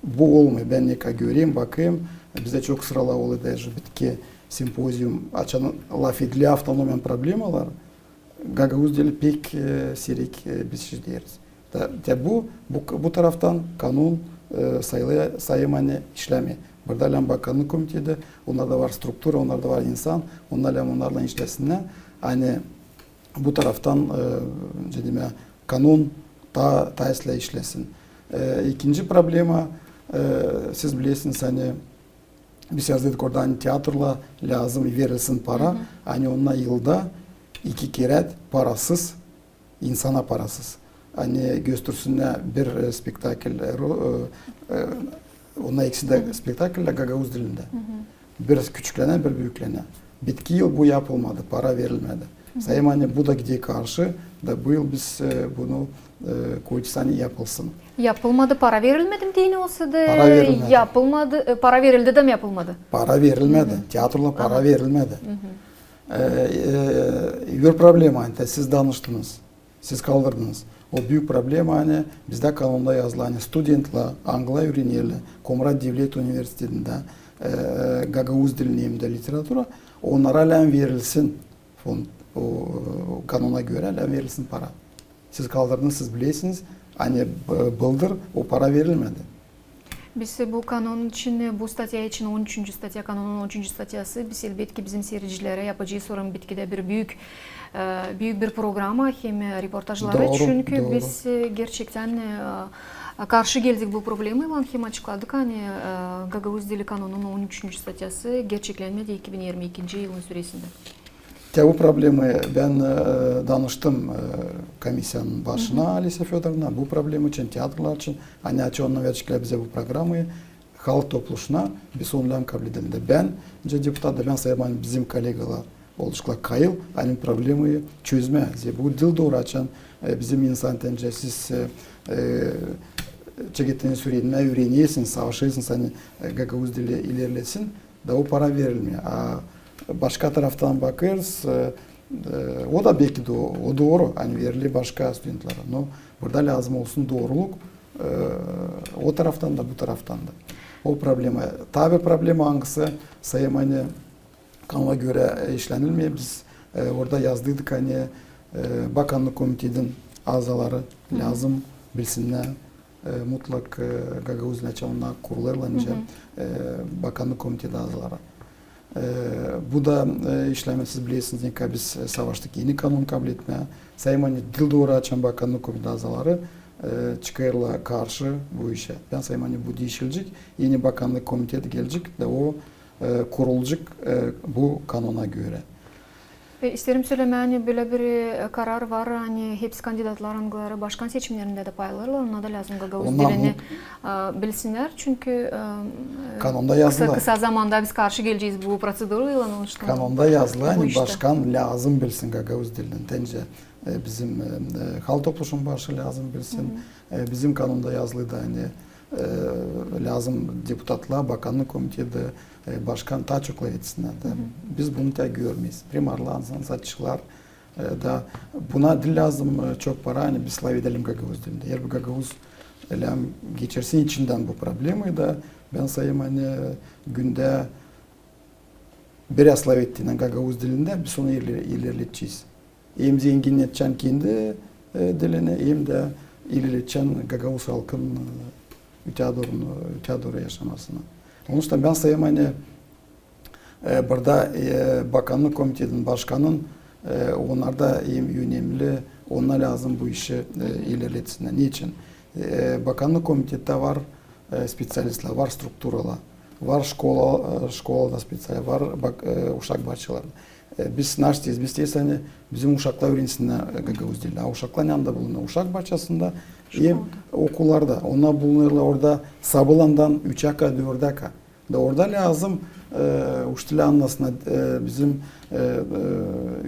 Bu olmêêr, bän ne kadar görerim, bakêrım, bizdä çok sıralar olêr, даже bitki simpozium, açan lafediler avtonomiyanın problemaları, gagauz dili pek, e, siirek, e, biz işideriz. Da, da bu, bu, bu taraftan kanon, e, sayılêr, sayêrım, ani işlämeer. Burada lääzım Bakannık komiteti, onnarda var struktura, onnarda var insan, onnar lääzım onnarlan işlesinnär, ani bu taraftan, e, deyelim, kanon taa, taa islää işlesin. E, ikinci problema, e, siz bilersiniz, ani biz yazdıydık orada, ani teatrlara lääzım verilsin para, ani onnar yılda iki kerä parasız, insana parasız. Ani göstersinnär bir, e, spektakl, e, ro-, e, e, Onnar ikisi dä spektakl gagauz dilindä. Bir küçüklenä, bir büüklenä. Bitki yıl bu yapılmadı, para verilmedi. Sayêrım, ani bu da gider karşı, da bu yıl biz, e, bunu, e, koyacez, ani yapılsın. Yapılmadı, para verilmedi mi deyni olsa da? Para verilmedi. Yapılmadı, e, para verildi dä mi yapılmadı? Para verilmedi. Teatrolara para verilmedi. E, e, bir problema, ani siz danıştınız. Siz kaldırdınız. O büük problema, ani bizdä kanonda yazılı, ani studentlär, angılar üürenerlär Komrat devlet universitetindä, e, gagauz dilini hem dä literatura, onnara lääzım verilsin fond, o, kanona görä lääzım verilsin para. Siz kaldırdınız, siz bilersiniz, ani, e, bıldır o para verilmedi. Biz bu kanon için, bu statya için, on üçüncü statya, kanonun on üçüncü statyası, biz, elbetki, bizim siiredicilerä yapacez sora bitkidä bir büük, e, büük bir programa hem reportajları. Çünkü biz, e, gerçektän, e, karşı geldik bu problemaylan hem açıkladık, ani, e, gagauz dili kanonun on üçüncü statyası gerçeklenmedi iki bin irmi ikinci yılın süresindä. Te bu problemayı bän, e, danıştım, e, komissiyanın başına, Alisa Födorovna, bu problema için, teatrolar için, ani açan verecekler bizä bu programayı, halk topluşuna, biz onu lääzım kabledelim. Da bän, nicä deputat da, bän sayêrım, ani bizim kollegalar oluşklar kayıl, ani problemayı çözmää. Zerä bu diil dooru, açan, e, bizim insan, te nicä siz, e, e, çekettiniz üürenmää, üürenersiniz, savaşêrsınız, ani, e, gagauz dili ilerlesin. Da o para verilmeer. A başka taraftan bakêrız, e, e, o da belki dä o, o dooru, ani veriler başka studentlerä. No burada lääzım olsun dooruluk, e, o taraftan da, bu taraftan da. O problema. Taa bir problema, angısı, sayêrım, ani kanona görä, e, işlenilmeer. Biz, e, orada yazdıydık, ani, e, bakannık komitetin azaları lääzım bilsinnär, e, mutlak, e, gagauz dilini, açan onnar kurulêrlar nicä, e, bakannık komiteti azaları. E, bu da, e, işlemää, siz bilersiniz, nicä biz, e, savaştık eni kanon kabletmää. Sayêrım, ani diil dooru, açan bakannık komiteti azaları, e, çıkêrlar karşı bu işä. Bän sayêrım, ani bu diişilecek, eni bakannık komiteti gelecek da o, e, kurulacek, e, bu kanona görä. E, isteerim sölemää, ani bölä bir, e, karar var, ani hepsi kandidatlar, angıları başkan seçimnerindä dä paylanêrlar, onnar da lääzım gagauz dilini, e, bilsinnär, çünkü, e, kanonda yazılı. Kısa, kısa zamanda biz karşı gelecez bu proseduraylan, onun için. Kanonda yazılı, ani başkan lääzım bilsin gagauz dilini. Te nicä, e, bizim, e, e, halk topluşunun başı lääzım bilsin. E, bizim kanonda yazılı da, ani, e, lääzım deputatlar, bakannık komiteti, e, başkan taa çok laf etsinnär. Biz bunu taa görmeeriz. Primarlar, ansaatçılar, e, da buna diil lääzım, e, çok para, ani biz laf edelim gagauz dilindä. Eer bir gagauz, e, lääzım geçirsin içindän bu problemayı da, bän sayêrım, ani, e, gündä biraz laf ettiynän gagauz dilindä biz onu iler-, ilerledecez. Hem zenginnedecän kendi, e, dilini, hem dä ilerledecän gagauz halkın, e, öteyä dooru, öteyä dooru yaşamasını. Onun için bän sayêrım, ani, e, burada, e, bakannık komitetin başkanın, e, onnar da hem önemli, onnar lääzım bu işi, e, ilerletsinnär. Neçin? E, bakannık komitette var, e, specialistlär, var strukturalar, var şkola, e, şkolada specialistlär, var bak, e, uşak başçaları. E, biz ne isteeriz? Biz isteeriz, ani bizim uşaklar üürensinnär, e, gagauz dilini. A uşaklar neredä bulunêr? Uşak başçasında hem okullarda. Onnar bulunêrlar orada sabaalandan üçä kadar, dördä kadar. Da orada lääzım, e, uçitelä annasınnar, e, bizim, e, e,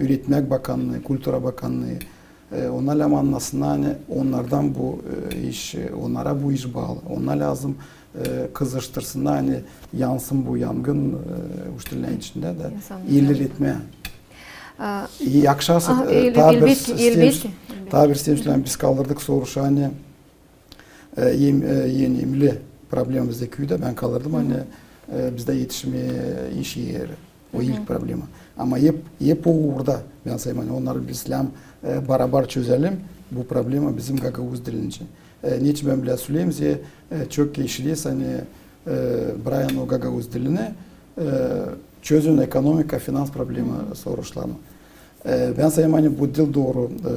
üüretmäk bakannıı, kultura bakannıı, e, onnar lääzım annasınnar, ani onnardan bu, e, iş, e, onnara bu iş baalı. Onnar lääzım, e, kızıştırsınnar, ani yansın bu yangın, e, uçitelän içindä dä ilerletmää. E, yakışarsa, e, taa bir isteerim, taa bir isteerim sölemää, biz kaldırdık soruşu, ani e, hem, e, önemli problema bizdä küüdä, bän kaldırdım, ani, e, bizdä etişmeer iş eri. O ilk problema. Ama hep, hep o uurda, bän sayêrım, ani onnarı biz lääzım, e, barabar çözelim, bu problema bizim gagauz dilin için. E, neçin bän bilä söleerim, zerä, e, çok kişi deer, ani, e, brakın o gagauz dilini, e, çözün ekonomika, finans problema soruşlarını. E, bän sayêrım, ani bu diil dooru, e,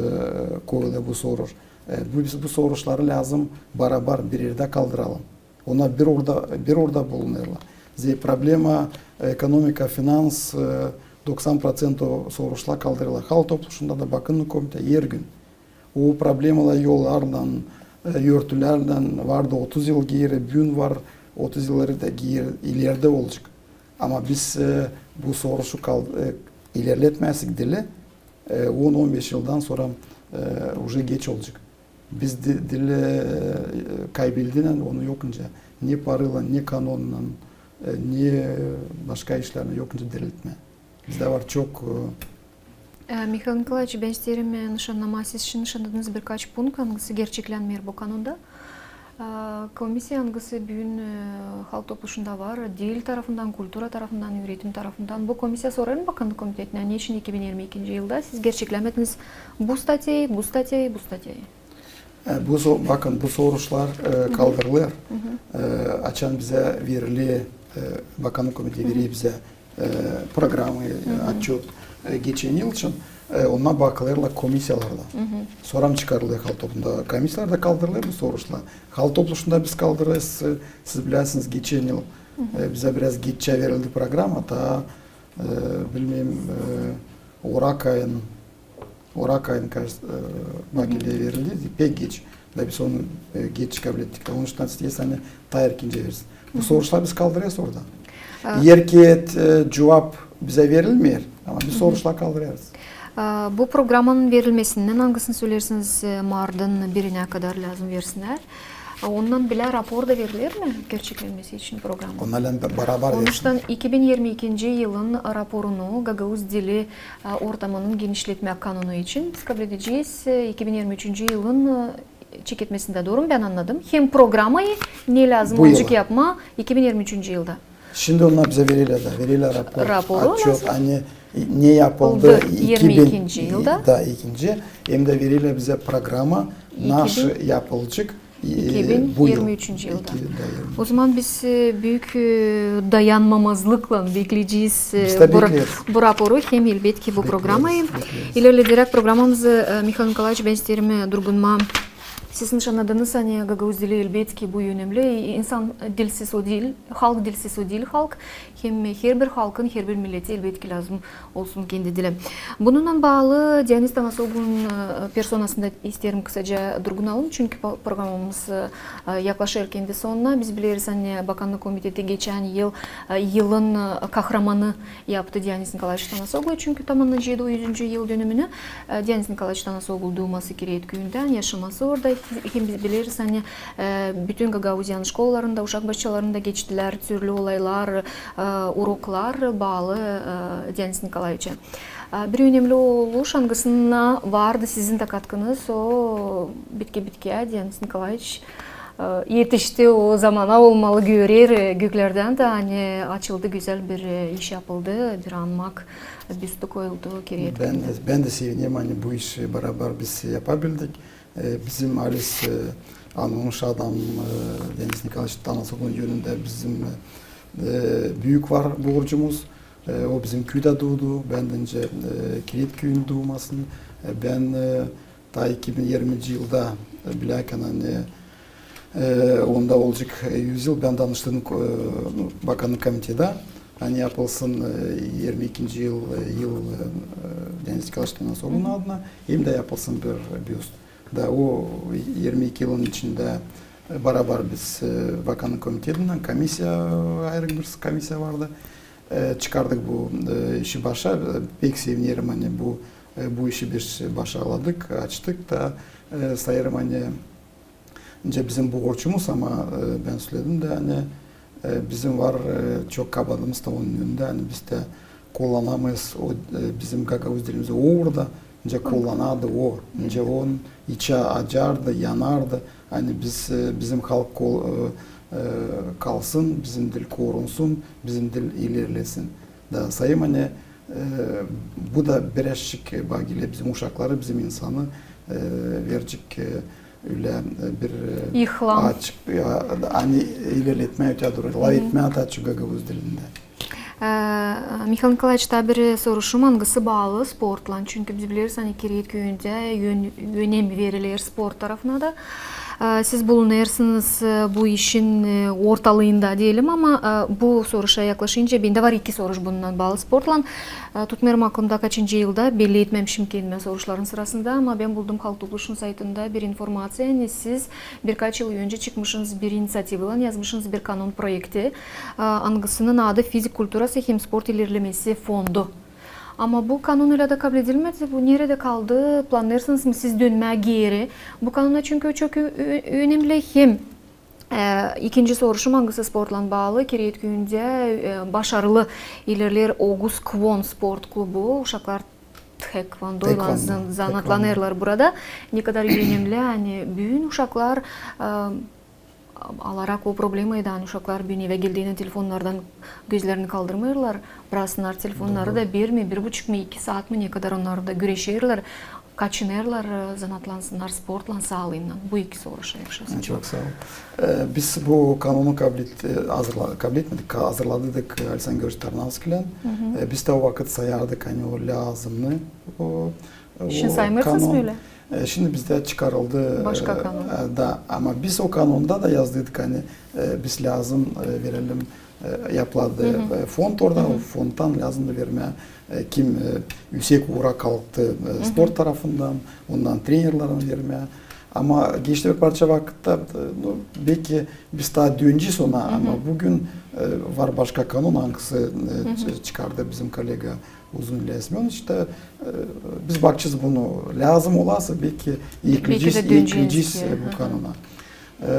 koyulêr bu soruş. E, bu, biz bu soruşları lääzım barabar bir erdä kaldıralım. Onnar bir orada, bir orada bulunêrlar. Zerä problema, e, ekonomika, finans, e, doksan proţent o soruşlar kaldırêrlar. Halk topluşunda da, bakannık komitete, her gün. O problemalar yollarlan, e, örtülerlän vardı otuz yıl geeri, büün var, otuz yılları da ileri, ileride olacek. Ama biz, e, bu soruşu kal-, e, ilerletmezsek dili, e, on, on beş yıldan sora, e, uje geç olacek. Biz di-, dili, e, kaybedinän onu yokunca, ne paraylan, ne kanonnan, e, ne başka işlernän yokunca diriltmää. Bizdä var çok, e, E, Mihail Nikolaeviç, bän isteerim, e, nışannamaa, siz şindi nışannadınız birkaç punkt, angısı gerçeklänmeer bu kanunda. E, komissiya, angısı büün, e, halk topluşunda var, dil tarafından, kultura tarafından, üüretim tarafından. Bu komissiya sorêr mı Bakannık komitetinä, neçin iki bin irmi ikinci yılda siz gerçeklämediniz bu statyayı, bu statyayı, bu statyayı? E, bu so-, bakın, bu soruşlar, e, kaldırılêr. E, açan bizä verili, e, Bakannık komiteti verer bizä, e, programayı, e, otçot, e, geçen yıl için, e, ona bakılêrlar komissiyalarda. Sora çıkarılêr halk topluşunda. Komissiyalarda kaldırılêr bu soruşlar. Halk topluşunda biz kaldırêrız, e, siz bilersiniz, geçen yıl, e, bizä biraz geççä verildi programa, ta, e, bilmeerim, e, orak ayın Orak ayın kaç, e, vakilä verildi, pek geç. Da biz onu, e, geç kablettik. Da onuştan isteeriz, ani taa erkincä versin. Bu soruşlar biz kaldırêrız orada. E, erkek, e, cuvap bizä verilmeer, ama biz soruşlar kaldırêrız. E, bu programanın verilmesindän, angısını söleersiniz, e, martın birinä kadar lääzım versinnär. Ondan bilä rapor da veriler mi gerçeklenmesi için programanın? Onnar barabar versin. Onuştan iki bin irmi ikinci yılın raporunu gagauz dili, e, ortamının genişletmää kanunu için biz kabledecez, e, iki bin irmi üçüncü yılın, e, çeketmesindä, dooru mu bän annadım? Hem programayı ne lääzım olacek yapmaa iki bin irmi üçüncü yılda. Şindi onnar bizä verilär da, verilär rapor. Raporu otçot, ani ne yapıldı irmi ikinci yılda. Da, ikinci. Hem dä verilär bizä programa, nasıl yapılacek, e, iki bin irmi üçüncü yılda. O zaman biz, e, büük, e, dayanmamazlıklan bekleyecez, e, bu ra-, bu raporu hem, elbetki, bu programayı. İlerlederäk programamızı, e, Mihail Nikolaeviç, bän isteerim, e, durgunmaa. Siz nışannadınız, ani gagauz dili, elbetki, bu önemli. İnsan dilsiz o diil, halk dilsiz o diil halk. Hem herbir halkın, herbir milleti, elbetki, lääzım olsun kendi dili. Bununnan baalı Dionis Tanasoglunun, e, personasında isteerim kısaca durgunalım, çünkü pa-, programamız, e, yaklaşêr kendi sonuna. Biz bileriz, ani Bakannık komiteti geçän yıl, e, yılın, e, kahramanı yaptı Dionis Nikolaeviç Tanasogluyu, çünkü tamannayacez o üz yıl dönümünü. E, Dionis Nikolaeviç Tanasoglu duuması Kireet küüyündän, yaşaması orada. Hem biz bileriz, ani, e, bütün gagauziyanın şkolalarında, uşak başçalarında geçtilär türlü olaylar, e, uroklar baalı, e, Dionis Nikolaeviçä. E, bir önemli oluş, angısına vardı sizin dä katkınız, o bitki-bitkiyä Dionis Nikolaeviç e, etişti o zamana, olmalı, görer, e, göklerdän dä, ani açıldı, gözäl bir, e, iş yapıldı, bir anmak büstü koyuldu Kireet küüyündä. Bän dä, bän dä sevinerim, ani bu işi barabar biz yapabildik. E, bizim alis, e, anılmış adam, e, Dionis Nikolaeviç Tanasoglunun önündä bizim, e, büük var borcumuz. E, o bizim küüdä duudu, bän dä öncä, e, Kireet küüyünün duumasın. E, bän, e, Taa iki bin irminci yılda, e, bilärkän, ani, e, onda olacek, e, üz yıl, bän danıştım, e, Bakannık komitedä, ani yapılsın, e, irmi ikinci yıl, e, yıl, e, Dionis Nikolaeviç Tanasoglunun adına, hem dä yapılsın bir büst. Da o irmi iki yılın içindä, e, barabar biz, e, Bakannık komitetindän komissiya, e, ayırık bir komissiya vardı. E, çıkardık bu, e, işi başa. E, pek sevinerim, ani bu, e, bu işi biz başardık, açtık da, e, sayêrım, ani nicä bizim borcumuz, ama, e, bän söledim dä, ani, e, bizim var, e, çok kabaadımız da onun önündä, ani biz dä kullanamêêrız o, e, bizim gagauz dilimizi o uurda, nicä kullanardı o, nicä onun içi acardı, yanardı. Ani biz, e, bizim halk kol-, e, e, kalsın, bizim dil korunsun, bizim dil ilerlesin. Da sayêrım, ani, e, bu da birazcık, e, bak, ölä bizim uşakları, bizim insanı, e, verecek, e, ölä, e, bir, e, açık, ya, ani ilerletmää ötää dooru, lafetmää taa çok gagauz dilindä. E, Mihail Nikolaeviç, taa bir soruşum, angısı baalı sportlan. Çünkü biz bileriz, ani Kireet küüyündä ön-, önem veriler sport tarafına da. E, siz bulunêrsınız, e, bu işin, e, ortalıında deyelim, ama, e, bu soruşa yaklaşınca, bendä var iki soruş bununnan baalı sportlan. E, tutmêêrım aklımda kaçıncı yılda, belli etmämişim kendimä soruşların sırasında, ama bän buldum Halk Topluşunun saytında bir informaţiya, ani siz birkaç yıl öncä çıkmışınız bir iniţiativaylan, yazmışınız bir kanon proekti, e, angısının adı Fizik kulturası hem sport ilerlemesi fondu. Ama bu kanon ölä dä kabledilmedi. Bu neredä kaldı? Plannêêrsınız mı siz dönmää geeri bu kanona? Çünkü o çok ö-, ö-, önemli. Hem, e, ikinci soruşum, angısı sportlan baalı. Kireetküündä, e, başarılı ilerleer Oguz Kwon sport klubu. Uşaklar tekvandoylan zan-, zanaatlanêrlar burada. Ne kadar önemli, ani büün uşaklar, e, alarak o problemayı da, ani uşaklar büün evä geldiynän telefonnardan gözlerini kaldırmêêrlar, bıraksınnar telefonnarı da bir mi, bir buçuk mu, iki saat mı, ne kadar onnar da güreşerlär, kaçınêrlar, e, zanaatlansınnar sportlan saalıynnan. Bu iki soruşa yaklaşık. Çok saa ol. E, biz bu kanonu kablet-, e, hazırla-, kabletmedik, ka-, hazırladıydık, e, Aleksander Georgiç Tarnavskilän. E, biz dä o vakıt sayardık, ani o lääzımnı, o Şindi saymêêrsınız mı ölä? E, şindi bizdä çıkarıldı, başka, e, kanon. E, da, ama biz o kanonda da yazdıydık, ani, e, biz lääzım, e, verelim, e, yapıladı, e, fond orada, o fondtan lääzımdı vermää, e, kim, e, üüsek uura kalktı, e, sport tarafından, ondan trenerlerin vermää. Ama geçti bir parça vakıtta, e, nu, beki biz taa dönecez ona, ama büün, e, var başka kanon, angısı, e, çı-, çıkardı bizim kolega Uzun İlya Semönoviç da, e, biz bakacez bunu. Lääzım olsa, beki eklecez, eklecez, e, bu kanona. E,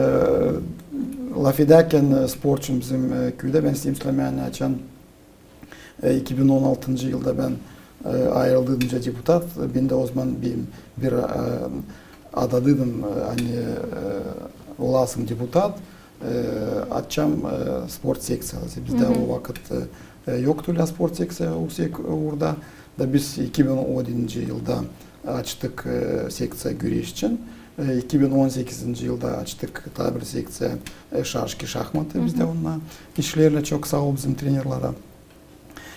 lafedärkän, e, sportçu bizim, e, küüdä, bän isteerim sölemää, açan, e, iki bin on altıncı yılda bän, e, ayırıldıydım deputat, bendä o zaman bir, bir, e, adadıydım, e, ani, e, olasım deputat, e, açacam, e, sport sekţiyası. Bizdä o vakıt, e, yoktu ölä sport sekţiyası üüsek uurda. Da biz iki bin on edinci yılda açtık, e, sekţiya güreş için. E, iki bin on sekizinci yılda açtık taa bir sekţiya, e, şaşki, şahmatı. Bizdä onnar işleerlär, çok saa ol bizim trenerlerä.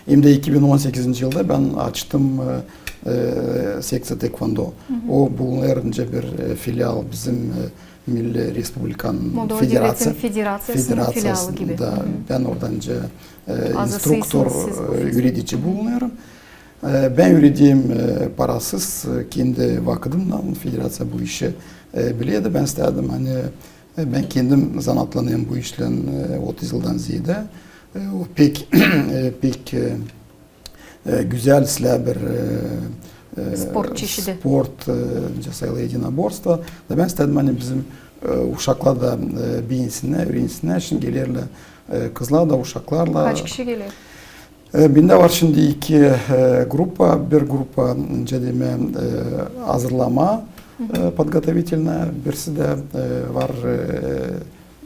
Hem dä iki bin on sekizinci yılda bän açtım, e, e, sekţiya tekvondo. O bulunêr nicä bir, e, filial bizim, e, milli respublikanın federaţiyası, federaţiyasının filialı gibi. Da bän orada nicä, e, instruktor, e, üüredici bulunêrım. E, bän üürederim, e, parasız, e, kendi vakıdımnan, federaţiya bu işi, e, bilerdi. Bän istedim, ani, e, bän kendim zanaatlanêrım bu işlän, e, otuz yıldan zeedä. E, o pek, e, pek, e, e, gözäl islää bir, e, e, sport çeşidi. Sport, e, nicä sayılêr, единоборство. Da bän istedim, ani bizim, e, uşaklar da, e, beensinnär, üürensinnär. Şindi gelerlär, e, kızlar da uşaklarlan. Kaç kişi geler? E, bendä var şindi iki, e, grupa. Bir grupa, nicä demää, e, hazırlamaa, e, подготовительная, birisi dä, e, var, e,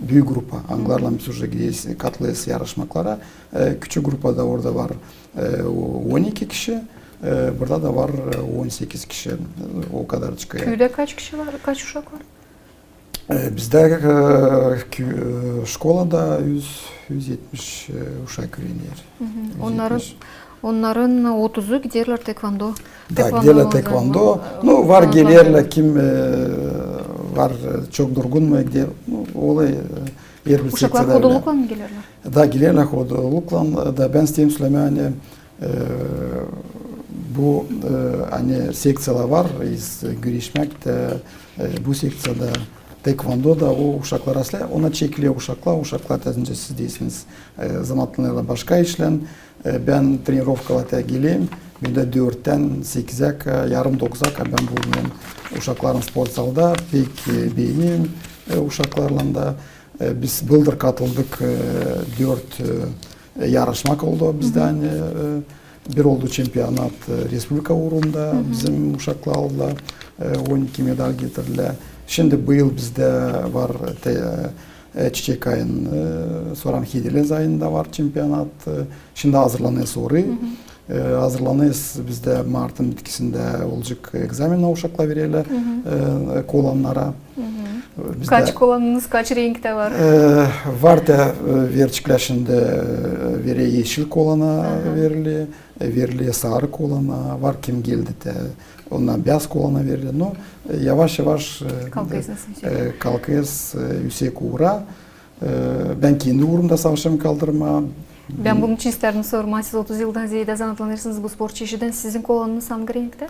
büük grupa, angılarlan biz уже gideriz, katılêrız yarışmaklara. E, küçük grupada orada var, e, o-, on iki kişi, e, burada da var, e, on sekiz kişi. E, o kadar çıkêr. Küüdä kaç kişi var, kaç uşak var? E, bizdä, e, kü-, e, şkolada üz, üz etmiş, e, uşak üürener. Üz etmiş. Onnarın, onnarın otuzu giderlär tekvondo. Da, giderlär tekvondo. Nu, var gelerlär, kim, e, var, e, çok durgun mu, gide, nu, olêr, e, er bir sekţiyada ölä. Uşaklar hoduluklan mı gelerlär? Da, gelerlär hoduluklan, da bän isteerim sölemää, ani, e, bu, e, ani sekţiyalar var, biz güreşmäk tä, e, bu sekţiyada tekvondo da o uşaklar asla, ona çekiler uşaklar, uşaklar, tä nicä siz deersiniz, e, zanaatlanêrlar başka işlän. E, bän trenirovkalara tä gelerim, bendä dörttän sekizä kadar, e, yarım dokuzaa kadar bän bulunêrım uşaklarlan sportzalda, pek, e, beenerim, e, uşaklarlan da. E, biz bıldır katıldık, e, dört, e, e, yarışmak oldu bizdä, ani, e, bir oldu çempionat, e, respublika uurunda, bizim uşaklar aldılar, e, on iki medal getirdilär. Şindi bu yıl bizdä var te-, e, Çiçek ayın, e, sora Hidelez ayında var çempionat, e, şindi hazırlanêrız orayı. E, hazırlanêrız, bizdä martın bitkisindä olacek egzamennär, uşaklar vererlär, e, kolannara. Kaç kolanınız, kaç renktä var? E, var da, e, verçiklär şindi, e, verä eşil kolana, verili, e, verili sarı kolana, var kim geldi dä, onnar beyaz kolana verili. No, e, yavaş-yavaş, e, kalkêrız, e, kalkêrız, e, üüsek uura. E, bän kendi uurumda savaşêrım kaldırmaa. Bän bunun için istärdim sormaa, siz otuz yıldan zeedä zanaatlanêrsınız bu sport çeşidindä. Sizin kolanınız angı renktä?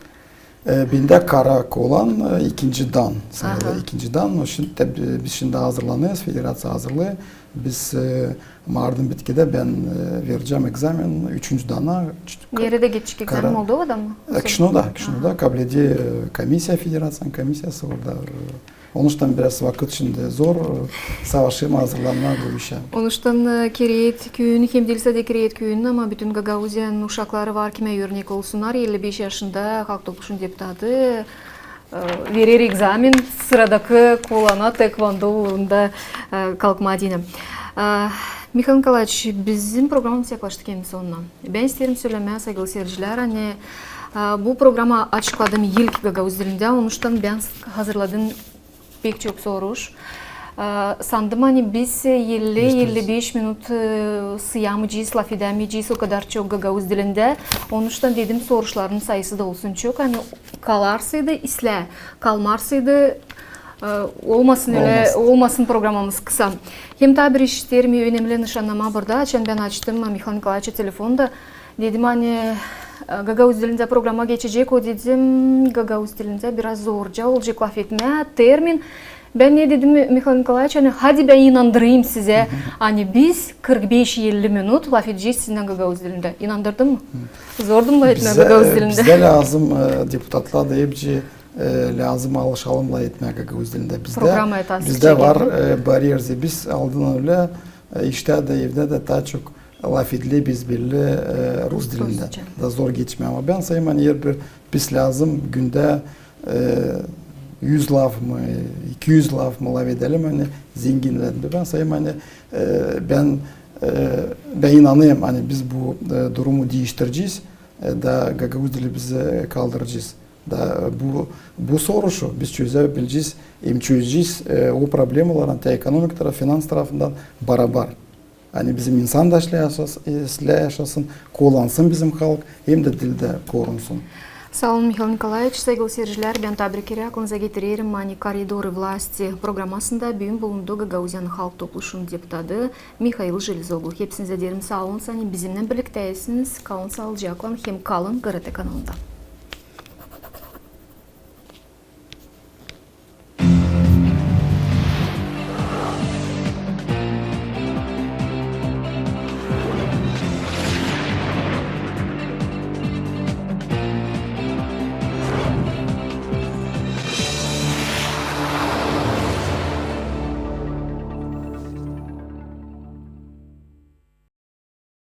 E, bendä kara kolan, e, ikinci dan, sayılêr ikinci dan. O şindi dä bi-, biz şindi hazırlanêrız, federaţiya hazırlêêr. Biz, e, martın bitkidä bän, e, verecäm ekzamen üçüncü dana. Neredä geçecek ekzamen? Moldovada mı? E, Kişinövda, Kişinövda. Kabledi, e, komissiya, federaţiyanın komissiyası orada, e, Onuştan biraz vakıt şindi zor, e, savaşêrım hazırlanmaa bu işä. Onuştan, e, Kereet küüyünün, hem diil sade Kereet küüyünün, ama bütün Gagauziyanın uşakları var, kimä örnek olsunnar. Elli beş yaşında Halk Topluşunun deputatı, e, verer ekzamen sıradakı kolana taekvondo uurunda, e, kalkmaa deyni. E, Mihail Nikolaeviç, bizim programamız yaklaştı kendi sonuna. Bän isteerim sölemää, saygılı siircilär, ani, e, bu programayı açıkladım ilk gagauz dilindä, onuştan bän hazırladım pek çok soruş. E, sandım, ani biz elli, elli beş minut, e, sıyamayacez, lafedämeyecez o kadar çok gagauz dilindä. Onuştan dedim, soruşların sayısı da olsun çok, ani kalarsaydı islää, kalmarsaydı, e, olmasın ölä, olmasın programamız kısa. Hem taa bir iş isteerim önemli nışannamaa burada, açan bän açtım Mihail Nikolaeviçä telefonda. Dedim, ani, e, gagauz dilindä programa geçecek, o, dedim, gagauz dilindä biraz zorca olacek lafetmää, termin. Bän ne dedim, Mihail Nikolaeviç, ani hadi bän inandırayım sizä, ani biz kırk beş elli minut lafedecez sizinnän gagauz dilindä. İnandırdım mı? Zordu mu lafetmää gagauz dilindä? Bizdä lääzım, e, deputatlar da hepsi, e, lääzım alışalım lafetmää gagauz dilindä. Bizdä var, e, bariyerzi biz aldınan ölä, e, iştä dä, evdä dä taa çok lafedilä biz belli, e, rus dilindä. Da zor geçmää. Ama bän sayêrım, ani herbir biz lääzım gündä, e, üz laf mı, iki üz laf mı lafedelim, ani zenginnelim. Bän sayêrım, ani, e, bän, e, bän inanêrım, ani biz bu, e, durumu diiştirecez, e, da gagauz dili bizi kaldıracez. Da bu, bu soruşu biz çözebilecez, hem çözecez, e, o problemaları, hem ekonomik taraf, finans tarafından barabar. Ani bizim insan da islää yaşasın, islää yaşasın, kollansın bizim halk, hem dä dil dä korunsun. Saa olun, Mihail Nikolaeviç. Saygılı siircilär, bän taa bir kerä aklınıza getirerim, ani «Коридоры власти» programasında büün bulundu Gagauziyanın Halk Topluşunun deputatı Mihail Железоглу. Hepsinizä deerim saa olun, ani bizimnän birliktäysiniz. Kalın saalıcaklan hem kalın GRT kanalında.